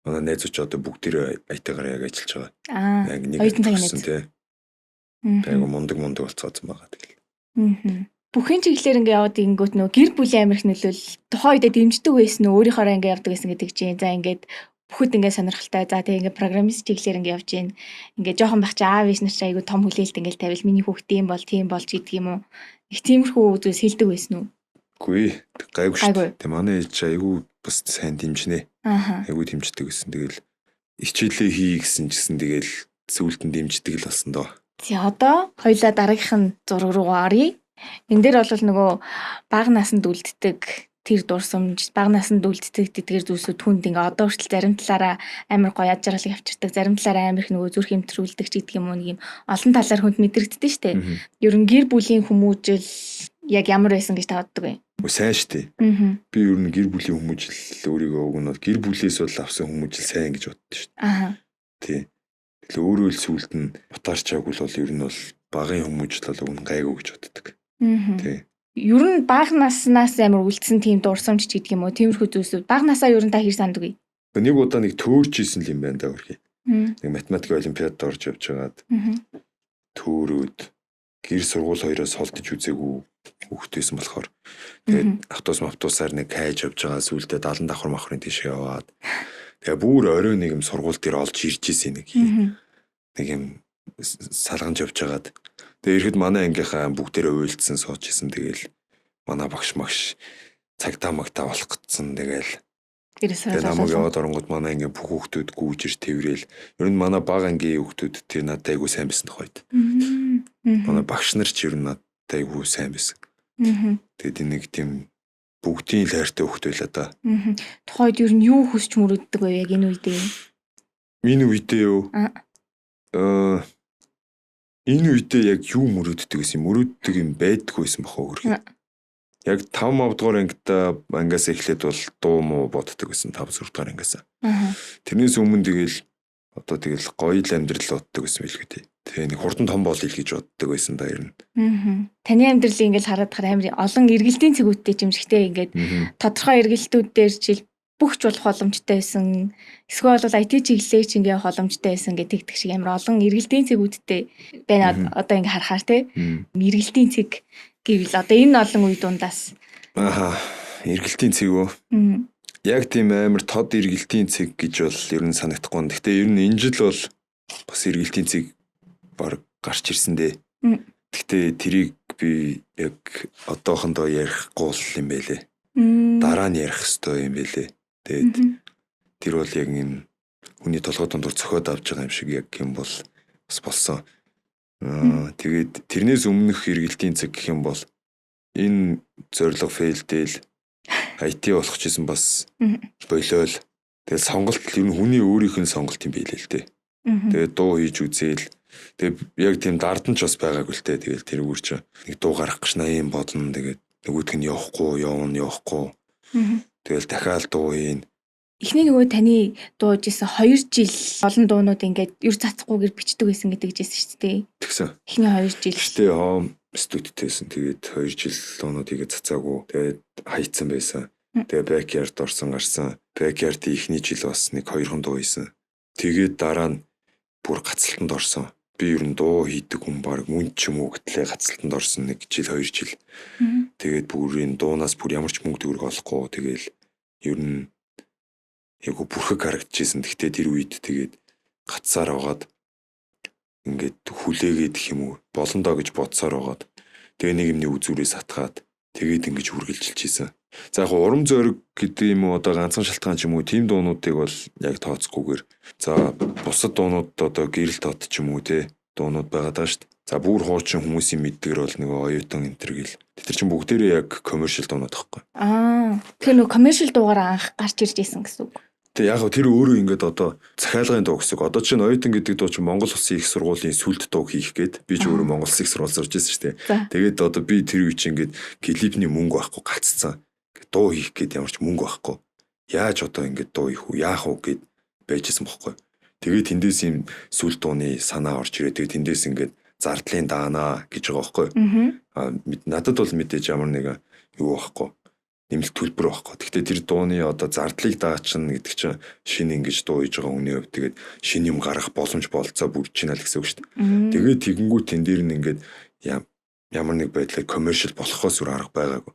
Манай найзууд ч одоо бүгдээрээ IT-гаар яг ажиллаж байгаа. Яг нэг төгссөн тий. Айгу мундаг болцоодсон байгаа тэгэл. Бүхэн чиглэлээр ингээ яваад ингүүт нөө гэр бүлийн амирх нөлөөл тухайн үедээ дэмждэг байсан нь өөрийнхоороо ингээ явдаг байсан гэдэг чинь. За ингээд бүхэд ингээ сонирхолтой. За тэгээ ингээ программист чиглэлээр ингээ явж гин. Ингээ жоохон байх чи аав ээж нар чи айгу том хүлээлт ингээ тавил миний хүүхд тийм бол тийм болж гэдэг юм уу? Их тиймэрхүү зүйлс хэлдэг байсан уу? Үгүй гайгүй шүү дээ. Тэг манай ээж айгу бас сайн дэмжинэ. Айгу дэмждэг гэсэн. Тэгэл хичээлээ хий гэсэн чигсэн тэгэл сүүлд нь дэмждэг л болсон доо. За одоо хоёлаа дараагийнх нь зураг руугаа оръё. Энэ дээр бол нөгөө бага насанд үлддэг тэр дурсамж, бага насанд үлддэг тэдгээр зүйлсүүд хүнд ингээ одоо хүртэл зарим талаараа амар гоё яд жаргалыг авчирдаг, зарим талаараа амар их нөгөө зүрх эмтрүүлдэг ч гэдэг юм уу нэг юм олон талаар хүнд мэдрэгддэг шүү дээ. Ер нь гэр бүлийн хүмүүжил яг ямар байсан гэж та боддог вэ? Сайн шүү дээ. Би ер нь гэр бүлийн хүмүүжил өөрийгөө уг нь гэр бүлээс бол авсан хүмүүжил сайн гэж боддог шүү дээ. Тий. Тэгэл өөрөө л сүүлд нь утаарчаагүй л бол ер нь бол багын хүмүүжил бол уг нь гайгүй гэж боддог. Тий. Ер нь бага наснаас амар үлдсэн тийм дурсамж ч гэдэг юм уу тиймэрхүү зүйлсүүд бага насаа ер нь та хэр санддаг вэ? Нэг удаа нэг төөрч исэн л юм байна да өрхий. Нэг математик олимпиадад орж явж байгаад төөрөөд гэр сургууль хоёроос холдож үзээгүй хүүхдээсэн болохоор тэгээд автобус автобусаар нэг хайж явж байгаа сүулдэ 70 давхар махрын тийш яваад тэгээ бүр орой нэг юм сургууль дээр олж ирж исэн нэг юм салганж явж байгаад тэгээ ирэхэд манай ангийнхаа бүгдээрээ уйлдсан сууж исэн тэгэл манай багш магш цагдаа магтаа болох гэсэн тэгэл тэгээ намайг яваад оронгууд манай ангийн бүх хүүхдүүд гүйж ир тэрвэл ер нь манай бага ангийн хүүхдүүд тэр надад айгүй сайн байсан тохойд. Манай багш нар ч ер нь надад айгүй сайн байсан. Тэгээд энэ нэг тийм бүгдийн л хайртай хүүхд байлаа да. Тухайд ер нь юу хүсч мөрөддөг вэ яг энэ үедээ? Миний үедээ юу? Энэ үедээ яг юу мөрөддөг гэсэн мөрөддөг юм байдаггүй байсан бах уу хөрхий. Яг 5 дугаар ангита ангиас эхлээд бол дуу муу боддог байсан 5 6 дугаар ангиас. Тэрнээс өмнө тэгэл одоо тэгэл гоё л амьдрал боддог байсан билгүй дээ. Тэгээ нэг хурдан том болъё л гэж боддог байсан да ер нь. Таны амьдралыг ингээл хараад тахаар амар олон эргэлтийн цэгүүдтэй юм шигтэй ингээд тодорхой эргэлтүүд дээр чил бүх ч болох боломжтой байсан. Эсвэл бол IT чиглэлээр ч ингээ явах боломжтой байсан гэх тэгдэг шиг амар олон эргэлтийн цэгүүдтэй байна. Одоо ингээ харахаар те. Эргэлтийн цэг гэвэл одоо энэ олон үе дундаас эргэлтийн цэг үү? Яг тийм амар тод эргэлтийн цэг гэж бол ер нь санагдахгүй. Гэхдээ ер нь энэ жил бол бас эргэлтийн цэг баг гарч ирсэн дээ. Гэхдээ тэрийг би яг одоохондоо ярихгүй л юм байлээ. Дараа нь ярих ёстой юм байлээ. Тэгээд тэр бол яг юм хүний толгой дундуур цохиод авч байгаа юм шиг яг юм бол бас болсон. Тэгээд тэрнээс өмнөх эргэлтийн цаг гэх юм бол энэ зорилго fail дээл IT болох ч гэсэн бас болиол. Тэгээд сонголт ер нь хүний өөрийнх нь сонголт юм билээ л дээ. Тэгээд дуу хийж үзээл. Тэгээд яг тийм дардан ч бас байгаагүй л дээ. Тэгээд тэрүүгээр чи нэг дуу гаргах гэж 80 бодно. Тэгээд нөгөөх нь явахгүй, явна, явахгүй. Тэгэл дахиад дуу хийн. Эхний нөгөө таны дууж исэн 2 жил олон дуунууд ингээд ер цацахгүйгээр бичдэг байсан гэдэг жисэн шүү дээ. Тэгсэн. Эхний 2 жил. Гэтэ home студидтэйсэн. Тэгээд 2 жил дуунууд игээ цацаагүй. Тэгээд хайцсан байсан. Тэгээд backyard орсон гарсан. Backyard-ийн эхний жил бас нэг 2хан дуу хийсэн. Тэгээд дараа нь бүр гацалтанд орсон. Би ер нь дуу хийдэг хүн баг мөн ч юм уу гэтлээ гацалтанд орсон нэг жил 2 жил. Тэгээд бүр энэ дуунаас бүр ямар ч мөнгө төгрөг олохгүй. Тэгээл ер нь яг бүрхэг харагдчихсэн. Гэхдээ тэр үед тэгээд гацсаар байгаад ингээд хүлээгээд гэх юм уу болондоо гэж бодсоор байгаад тэгээ нэг юмны үзүүрээ сатгаад тэгээд ингэж үргэлжилж исэн. За яг урам зориг гэдэг юм уу одоо ганцхан шалтгаан ч юм уу тийм дуунуудыг бол яг тооцохгүйгээр за бусад дуунууд одоо гэрэл тот ч юм уу те дуунууд байгаа даа шүү дээ. За бүр хуучин хүмүүсийн мэддгэр бол нөгөө оюутан энтер гэл. Тэр чинь бүгдээрээ яг commercial дуунууд байхгүй. Аа. Тэгэхээр нөгөө commercial дуугаар анх гарч ирж исэн гэсэн үг. Тэгээ яг тэр өөрөө ингээд одоо захиалгын дуу гэсэн. Одоо чинь оюутан гэдэг дуу чинь Монгол Улсын их сургуулийн сүлд дуу хийх гээд би ч өөрөө Монгол Улсын их сургууль сурч байсан шүү дээ. Тэгээд одоо би тэр үе чинь ингээд клипний мөнгө байхгүй гаццсан. Дуу хийх гээд ямар ч мөнгө байхгүй. Яаж одоо ингээд дуу хийх үү? Яах вэ гэд байжсэн бохгүй. Тэгээд тэндээс юм сүлд дууны санаа орж ирээ. Тэгээд тэндээс ингээд зардлын даанаа гэж байгаа байхгүй. Аа надад бол мэдээж ямар нэгэн юу байхгүй нэмэлт төлбөр байхгүй. Гэхдээ тэр дууны одоо зардлыг даачна гэдэг чинь шинэ ингэж дуу хийж байгаа хүний хувьд тэгээд шинэ юм гаргах боломж болцоо бүрдэж байна л гэсэн үг шүү дээ. Тэгээд тэгэнгүүт тэн дээр нь ингээд ямар нэг байдлаар commercial болохоос үр арга байгаагүй.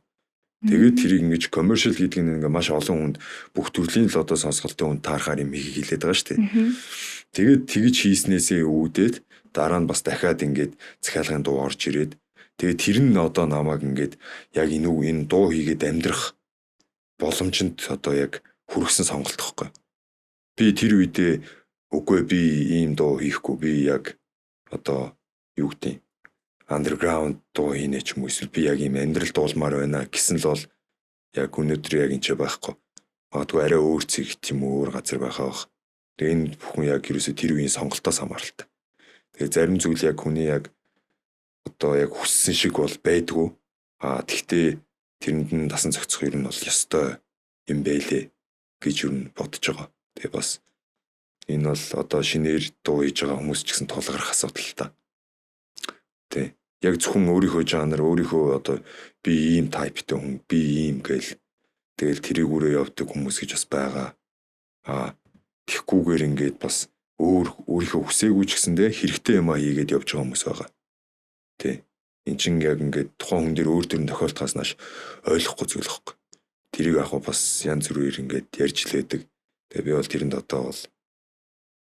Тэгээд тэрийг ингэж commercial гэдэг нь ингээ маш олон хүнд бүх төрлийн л одоо сонсголтын хүнд таарахаар юм хийх хэлээд байгаа шүү дээ. Тэгээд тэгж хийснээсээ үүдээд дараа нь бас дахиад ингээд захиалгын дуу орж ирээд тэгээд тэр нь одоо намайг ингээд яг энэ энэ дуу хийгээд амьдрах боломжинд одоо яг хүргэсэн сонголт гэхгүй. Би тэр үедээ үгүй би ийм дуу хийхгүй би яг одоо юу гэдэг underground дуу хийнэ ч юм уу эсвэл би яг ийм амьдрал дуулмаар байна гэсэн л бол яг өнөөдөр яг энэ ч байхгүй. Магадгүй арай өөр цэгт юм уу өөр газар байхаа бах. Тэгээ энэ бүхэн яг ерөөсөө тэр үеийн сонголтоос хамааралтай. Тэгээ зарим зүйл яг хүний яг одоо яг хүссэн шиг бол байдгүй. Аа тэгтээ тэрэнд нь дасан зохицох ер нь бол ёстой юм бэлээ гэж ер нь бодож байгаа. Тэгээ бас энэ бол одоо шинээр дуу хийж байгаа хүмүүс ч гэсэн тулгарх асуудал л та. Тэ. Яг зөвхөн өөрийнхөө жанр, өөрийнхөө одоо би ийм type тай хүн, би ийм гээл тэгэл тэрийгүүрээ явдаг хүмүүс гэж бас байгаа. Аа тэгхгүйгээр ингээд бас өөр өөрийнхөө хүсээгүй ч гэсэндээ хэрэгтэй юм а хийгээд явж байгаа хүмүүс байгаа. Тэ. Эн чин яг ингээд тухайн хүн дээр өөр төрлийн тохиолдохоос нааш ойлгохгүй зүйл байхгүй. Тэрийг яг бас янз бүрээр ингээд ярьж лээдэг. Тэгээ би бол тэрэнд одоо бол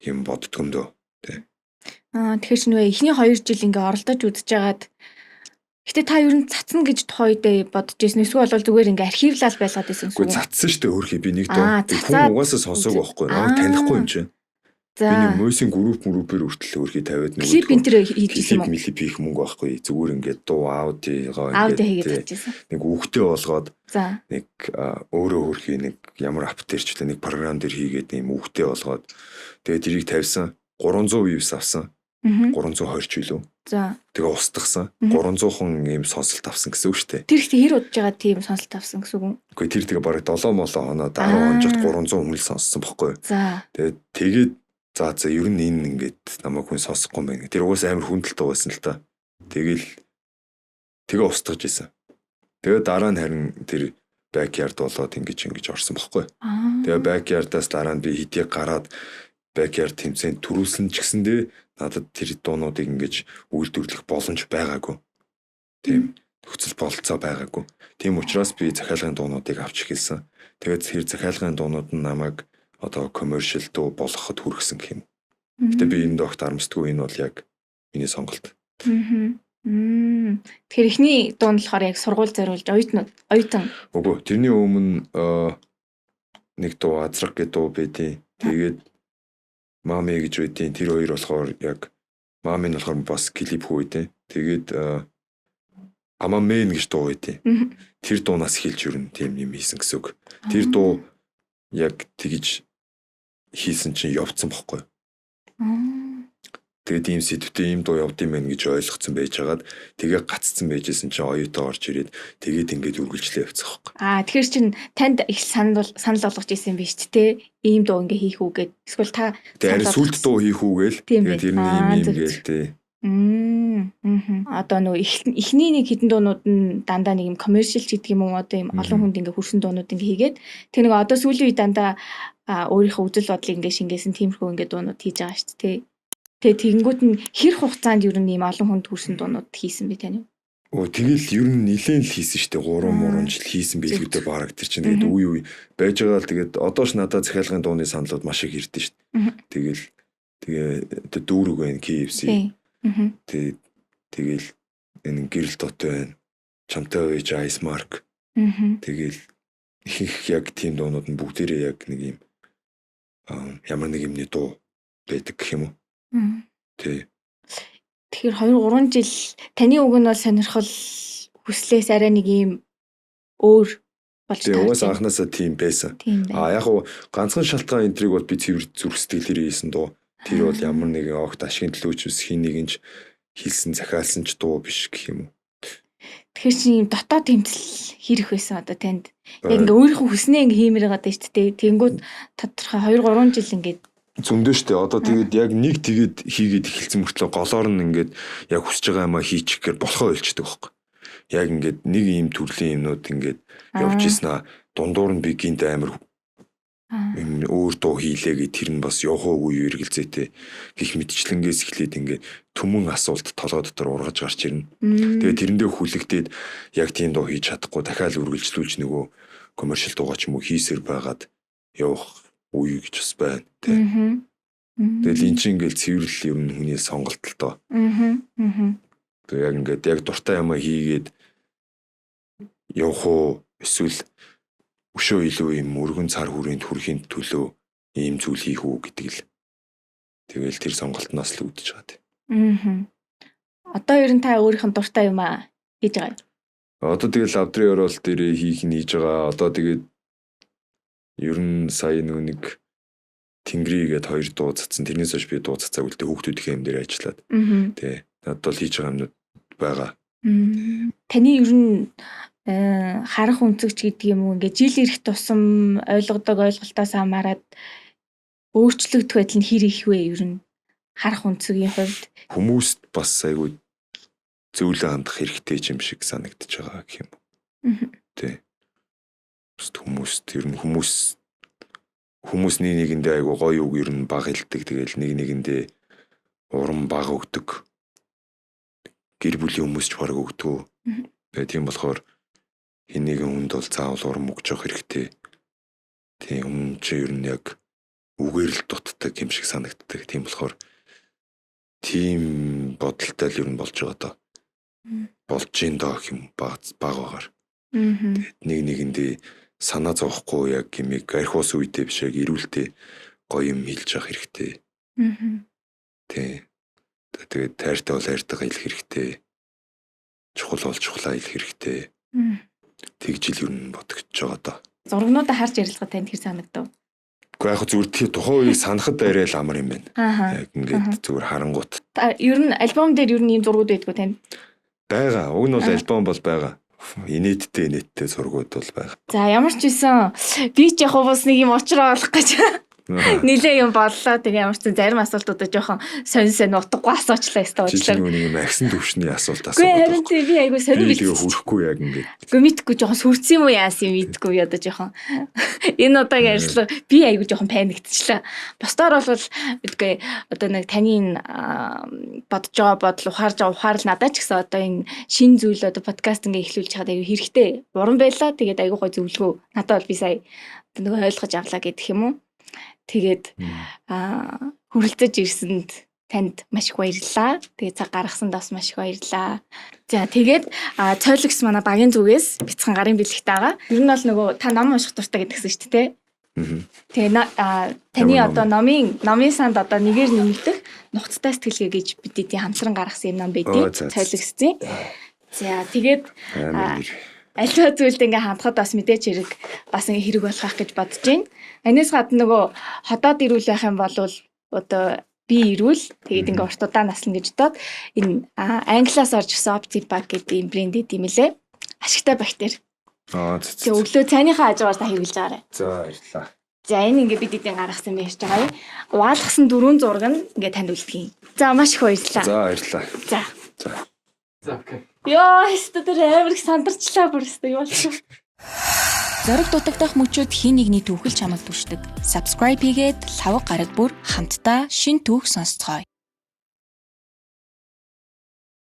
юм боддгоо юм дөө. Тэ. Аа тэгэхээр чи нөгөө эхний 2 жил ингээ оролдож үзэж байгаад Гэтэ та ер нь цацна гэж тухайн үедээ бодож ирсэн. Эсвэл бол зүгээр ингээ архивлал байлгаад байсан гэсэн үг. Үгүй цацсан шүү дээ өөрхий би нэг дуу. Хүн угаасаа сонсоог байхгүй. Намайг танихгүй юм чинь. Би нэг Мойсийн групп группээр хүртэл өөрхий тавиад нэг клип энэ төр хийж исэн юм уу? Клип хийх мөнгө байхгүй. Зүгээр ингээд дуу аудиогоо ингээд нэг үгтэй болгоод нэг өөрөө өөрхий нэг ямар app дээр ч үлээ нэг програм дээр хийгээд ийм үгтэй болгоод тэгээд тэрийг тавьсан 300 views авсан. 320 ч үлээ. За. Тэгээ устгасан. 300 хон ийм сонсолт авсан гэсэн үг шүү дээ. Тэр ихтэй хэр удаж байгаа тийм сонсолт авсан гэсэн үг үү? Үгүй тэр тэгээ бараг 7 молоо хоноо 10 хонжот 300 хүн л сонссон бохгүй юу? За. Тэгээд тэгээд за за ер нь энэ ингээд намайг хүн сонсохгүй юм байна. Тэр угаасаа амар хүндэлт байсан л та. Тэгэл тэгээ устгаж исэн. Тэгээ дараа нь харин тэр backyard болоод ингэж ингэж орсон бохгүй. Тэгээ backyard-аас дараа нь би хэдийг гараад backyard тэмцээнд төрүүлсэн ч гэсэндээ надад тэр дуунуудыг ингэж үйлдвэрлэх боломж байгаагүй. Тийм нөхцөл бололцоо байгаагүй. Тийм учраас би захиалгын дуунуудыг авч эхэлсэн. Тэгээд тэр захиалгын дуунууд нь намайг одоо commercial дуу болгоход хүргэсэн гэх юм. Гэтэ би энэ догт харамсдаггүй, энэ бол яг миний сонголт. Тэгэхээр эхний дуу нь болохоор яг сургууль зориулж оюутнууд оюутан. Үгүй, тэрний өмнө нэг дуу азраг гэдэг дуу байдیں۔ Тэгээд мами гэж байдیں۔ Тэр хоёр болохоор яг Мамын болохоор бас клип хүү дээ. Тэгээд Ама мэн гэж дуу байдیں۔ Тэр дуунаас эхэлж ер нь тийм юм хийсэн гэсэн үг. Тэр дуу яг тэгж хийсэн чинь явцсан бохгүй. Тэгээд ийм сэдвтэй ийм дуу явд юм байна гэж ойлгоцсон байжгаад тэгээ гаццсан байжсэн чинь оюутан орж ирээд тэгээд ингээд үргэлжлээ явцсан байхгүй. Аа, тэгэхээр чин танд их санал санал болгож исэн биш үү те? Ийм дуу ингээ хийх үү гэд. Эсвэл та Тэгээд харин санал сүлд болгосон. дуу хийх үү гээл Тийм тэгээд ер байх. нь ийм Аа, ийм зөв, гээл тий. Одоо нөгөө эхний нэг хідэн дуунууд нь дандаа нэг юм commercial ч гэдэг юм уу, одоо юм олон Мгм. хүнд ингээ хүрсэн дуунууд ингээ хийгээд тэг нэг одоо сүүлийн үед дандаа өөрийнхөө үзэл бодлыг ингээ шингээсэн тиймэрхүү ингээ дуунууд хийж байгаа шүү дээ. Тэгээ тэгэнгүүт нь хэр хугацаанд ер нь ийм олон хүнд хүрсэн дуунууд хийсэн бэ тань? Оо, тэгэл ер нь нилээн л хийсэн шүү дээ. 3 Аа. 3 жил хийсэн билгүүдээ Зөв. бараг тэр чинь тэгээд үе үе байж байгаа л тэгээд одоо ч надад захиалгын дууны саналууд маш их ирдэ шүү дээ. Тэгэл тэгээ одоо дүүрэг байна, KFC. Тийм. Тэгээд тэгэл энэ гэрэл дот байна. Чамтай байж Ice Mark. Тэгэл ихэнх яг тийм дуунууд нь бүгдээрээ яг нэг юм ямар нэг юмны дуу байдаг гэх юм уу? Тий. Тэгэхээр 2 3 жил таны үг нь бол сонирхол хүслээс арай нэг юм өөр болж Тэгээ таарч угаасаа байна. анханасаа тийм байсан. Тийм байна. А яг уу ганцхан шалтгаан энтриг бол би цэвэр зүрх сэтгэлээр хийсэн дуу. Тэр бол ямар нэгэн огт ашигын төлөө ч биш, хин нэгэн ч хийсэн захиалсан ч дуу биш гэх юм уу. Тэгэхээр чи ийм дотоод тэмцэл хэрэг байсан одоо танд. Яг ингээ өөрийнхөө хүснээ ингээ хиймээр байгаа даа шүү дээ. Тэнгүүд тодорхой 2 3 жил ингээд Зөндөө штэ. Одоо тэгээд яг нэг тэгээд хийгээд эхэлсэн мөртлөө голоор нь ингээд яг хүсэж байгаа юмаа хийчих гэхээр болохоо ойлчдөг байхгүй. Яг ингээд нэг ийм төрлийн юмнууд ингээд явж ирсэн аа, дундуур нь би гинт амар юм өөр дуу хийлээ гэ, тэр нь бас явах уугүй юу эргэлзээтэй гих мэтчлэнгээс эхлээд ингээд түмэн асуулт толгой дотор ургаж гарч ирнэ. Тэгээд тэрэндээ хүлэгдээд яг тийм дуу хийж чадахгүй дахиад үргэлжлүүлж нөгөө commercial дуугаа ч юм уу хийсэр байгаад явах үе гэж бас байна. Тэ. Тэгэл эн чинь ингээл цэвэрлэл ер нь хүний сонголт л доо. Тэгээ яг ингээд яг дуртай юмаа хийгээд явах уу, эсвэл өшөө илүү юм өргөн цар хүрээнд хүрэхийн төлөө ийм зүйл хийх үү гэдэг л. Тэгэл тэр сонголтноос л үүдэж байгаа тийм. Одоо ер нь та өөрийнх нь дуртай юм аа хийж байгаа юм. Одоо тэгэл лавдрын оролт дээр хийх нь хийж байгаа. Одоо тэгээд ер нь сая нөө нэг Тэнгэрийгээд хоёр дуу цацсан. Тэрнээс хойш би дуу цацаагүй л дээ, хүүхдүүдийн юм дээр ажиллаад. Тий. Надад бол хийж байгаа юмнууд байгаа. Таны ер нь харах өнцөгч гэдэг юм уу, ингээ жил ирэх тусам ойлгодог ойлголтоос хамаарат өөрчлөгдөх байдал нь хэр их вэ ер нь харах өнцөгийн хувьд? Хүмүүст бас айгүй зөвлөө хандах хэрэгтэй юм шиг санагдаж байгаа гэх юм уу. Тий. Бусд хүмүүст ер нь хүмүүс нэг нэгэндээ айгүй гоё үг ер нь баг хэлдэг. Тэгэл нэг нэгэндээ урам баг өгдөг. Гэр бүлийн хүмүүс ч бараг өгдөг. Тэгээ тийм болохоор хэн нэгэн хүнд бол заавал урам өгч явах хэрэгтэй. Тийм, хүн чи ер нь яг үгээр л дутдаг юм шиг санагддаг. Тийм болохоор тийм бодолтой л ер нь болж байгаа доо. Болж гин доо гэх юм баг баг багаар. Нэг нэгэндээ санаа зовхгүй яг гимиг архиус үедээ биш, яг эрүүлтэй гоё юм хэлж явах хэрэгтэй. Тий. Тэгээд тайртай бол хайртайгаа хэлэх хэрэгтэй. Чухал бол чухлаа хэлэх хэрэгтэй. Тэгж ил ер нь бодогдож байгаа доо. Зургнуудаа харж ярилцгаа танд хэр санагдав? Гэхдээ яг зүгээр тий тухайн үеийг санахад арай л амар юм байна. Аа. Яг ингээд зүгээр харангуут. Та ер нь альбом дээр ер нь ийм зургууд байдгүй танд? Байгаа. Уг нь бол альбом бол байгаа. Инээдтэй инээдтэй зургууд бол байгаа. За, ямар ч үсэн би ч яг бас нэг юм учраа олох гэж нилээ юм боллоо. Тэгээ ямар ч зэн зарим асуултуудаа жоохон сонь сонь утгагүй асуучлаа ёстой Чи уучлаарай. нэг юм агсан төвшний асуулт Үгүй асуугаад харин тий би айгүй сонир Би тэгээ бэлтсэн. хүрхгүй яг ингээд. Үгүй мэдгүй жоохон сүрцэн юм уу яасан юм мэдгүй би одоо жоохон энэ удаагийн арилга би айгүй жоохон паниктчлаа. Бусдаар бол мэдгүй одоо нэг таны энэ бодож байгаа бодол, ухаарж байгаа ухаарл надад ч гэсэн одоо энэ шин зүйл одоо подкаст ингээ эхлүүлж чад айгүй хэрэгтэй. Уран байлаа. Тэгээд айгүй гой зөвлөгөө надад бол би сая одоо нөгөө ойлгож авлаа гэдэг юм уу. Тэгээд хүрэлцэж ирсэнд танд маш их баярлалаа. Тэгээд цаг гаргасанд бас маш их баярлалаа. За, тэгээд цойлогс манай багийн зүгээс бяцхан гарын бэлэгтэй байгаа. Ер нь бол нөгөө та ном унших дуртай гэдгсэн шүү дээ, тэ? Тэгээ таны Ямар одоо номын санд одоо нэгээр нэмэгдэх нухацтай сэтгэлгээ гэж бид эдийн хамтран гаргасан юм ном Оо, байдیں۔ за, за. Цойлогдсон. За тэгээд Амар нэр. альва зүйлд ингээ хандхад бас мэдээч хэрэг бас ингээ хэрэг болох гэж бодож байна. Энэс гадна нөгөө ходоод ирүүл байх юм бол одоо би ирүүл тэгээд ингээ урт удаан наслна гэж бодоод энэ англиас орж ирсэн Optipack гэдэг юм брэнд эд юм лээ. Ашигтай бактери. Аа за, Тэгээ за. өглөө цайныхаа хажуугаар та хэрэглэж байгаарай. За баярлалаа. За энэ ингээ бид эдийн гаргасан юм ярьж байгаа юм. Угаалгасан дөрвөн зураг нь ингээ танд үлдгийм. За маш их баярлалаа. За баярлалаа. За. За. Йоо, өстө тэр амар их сандарчлаа бүр өстө юу болсон. Зориг дутагдах мөчөд хин нэгний түүхэл чамайг түшдэг. Subscribe хийгээд лавга гараг бүр хамтдаа шин түүх сонсцгоё.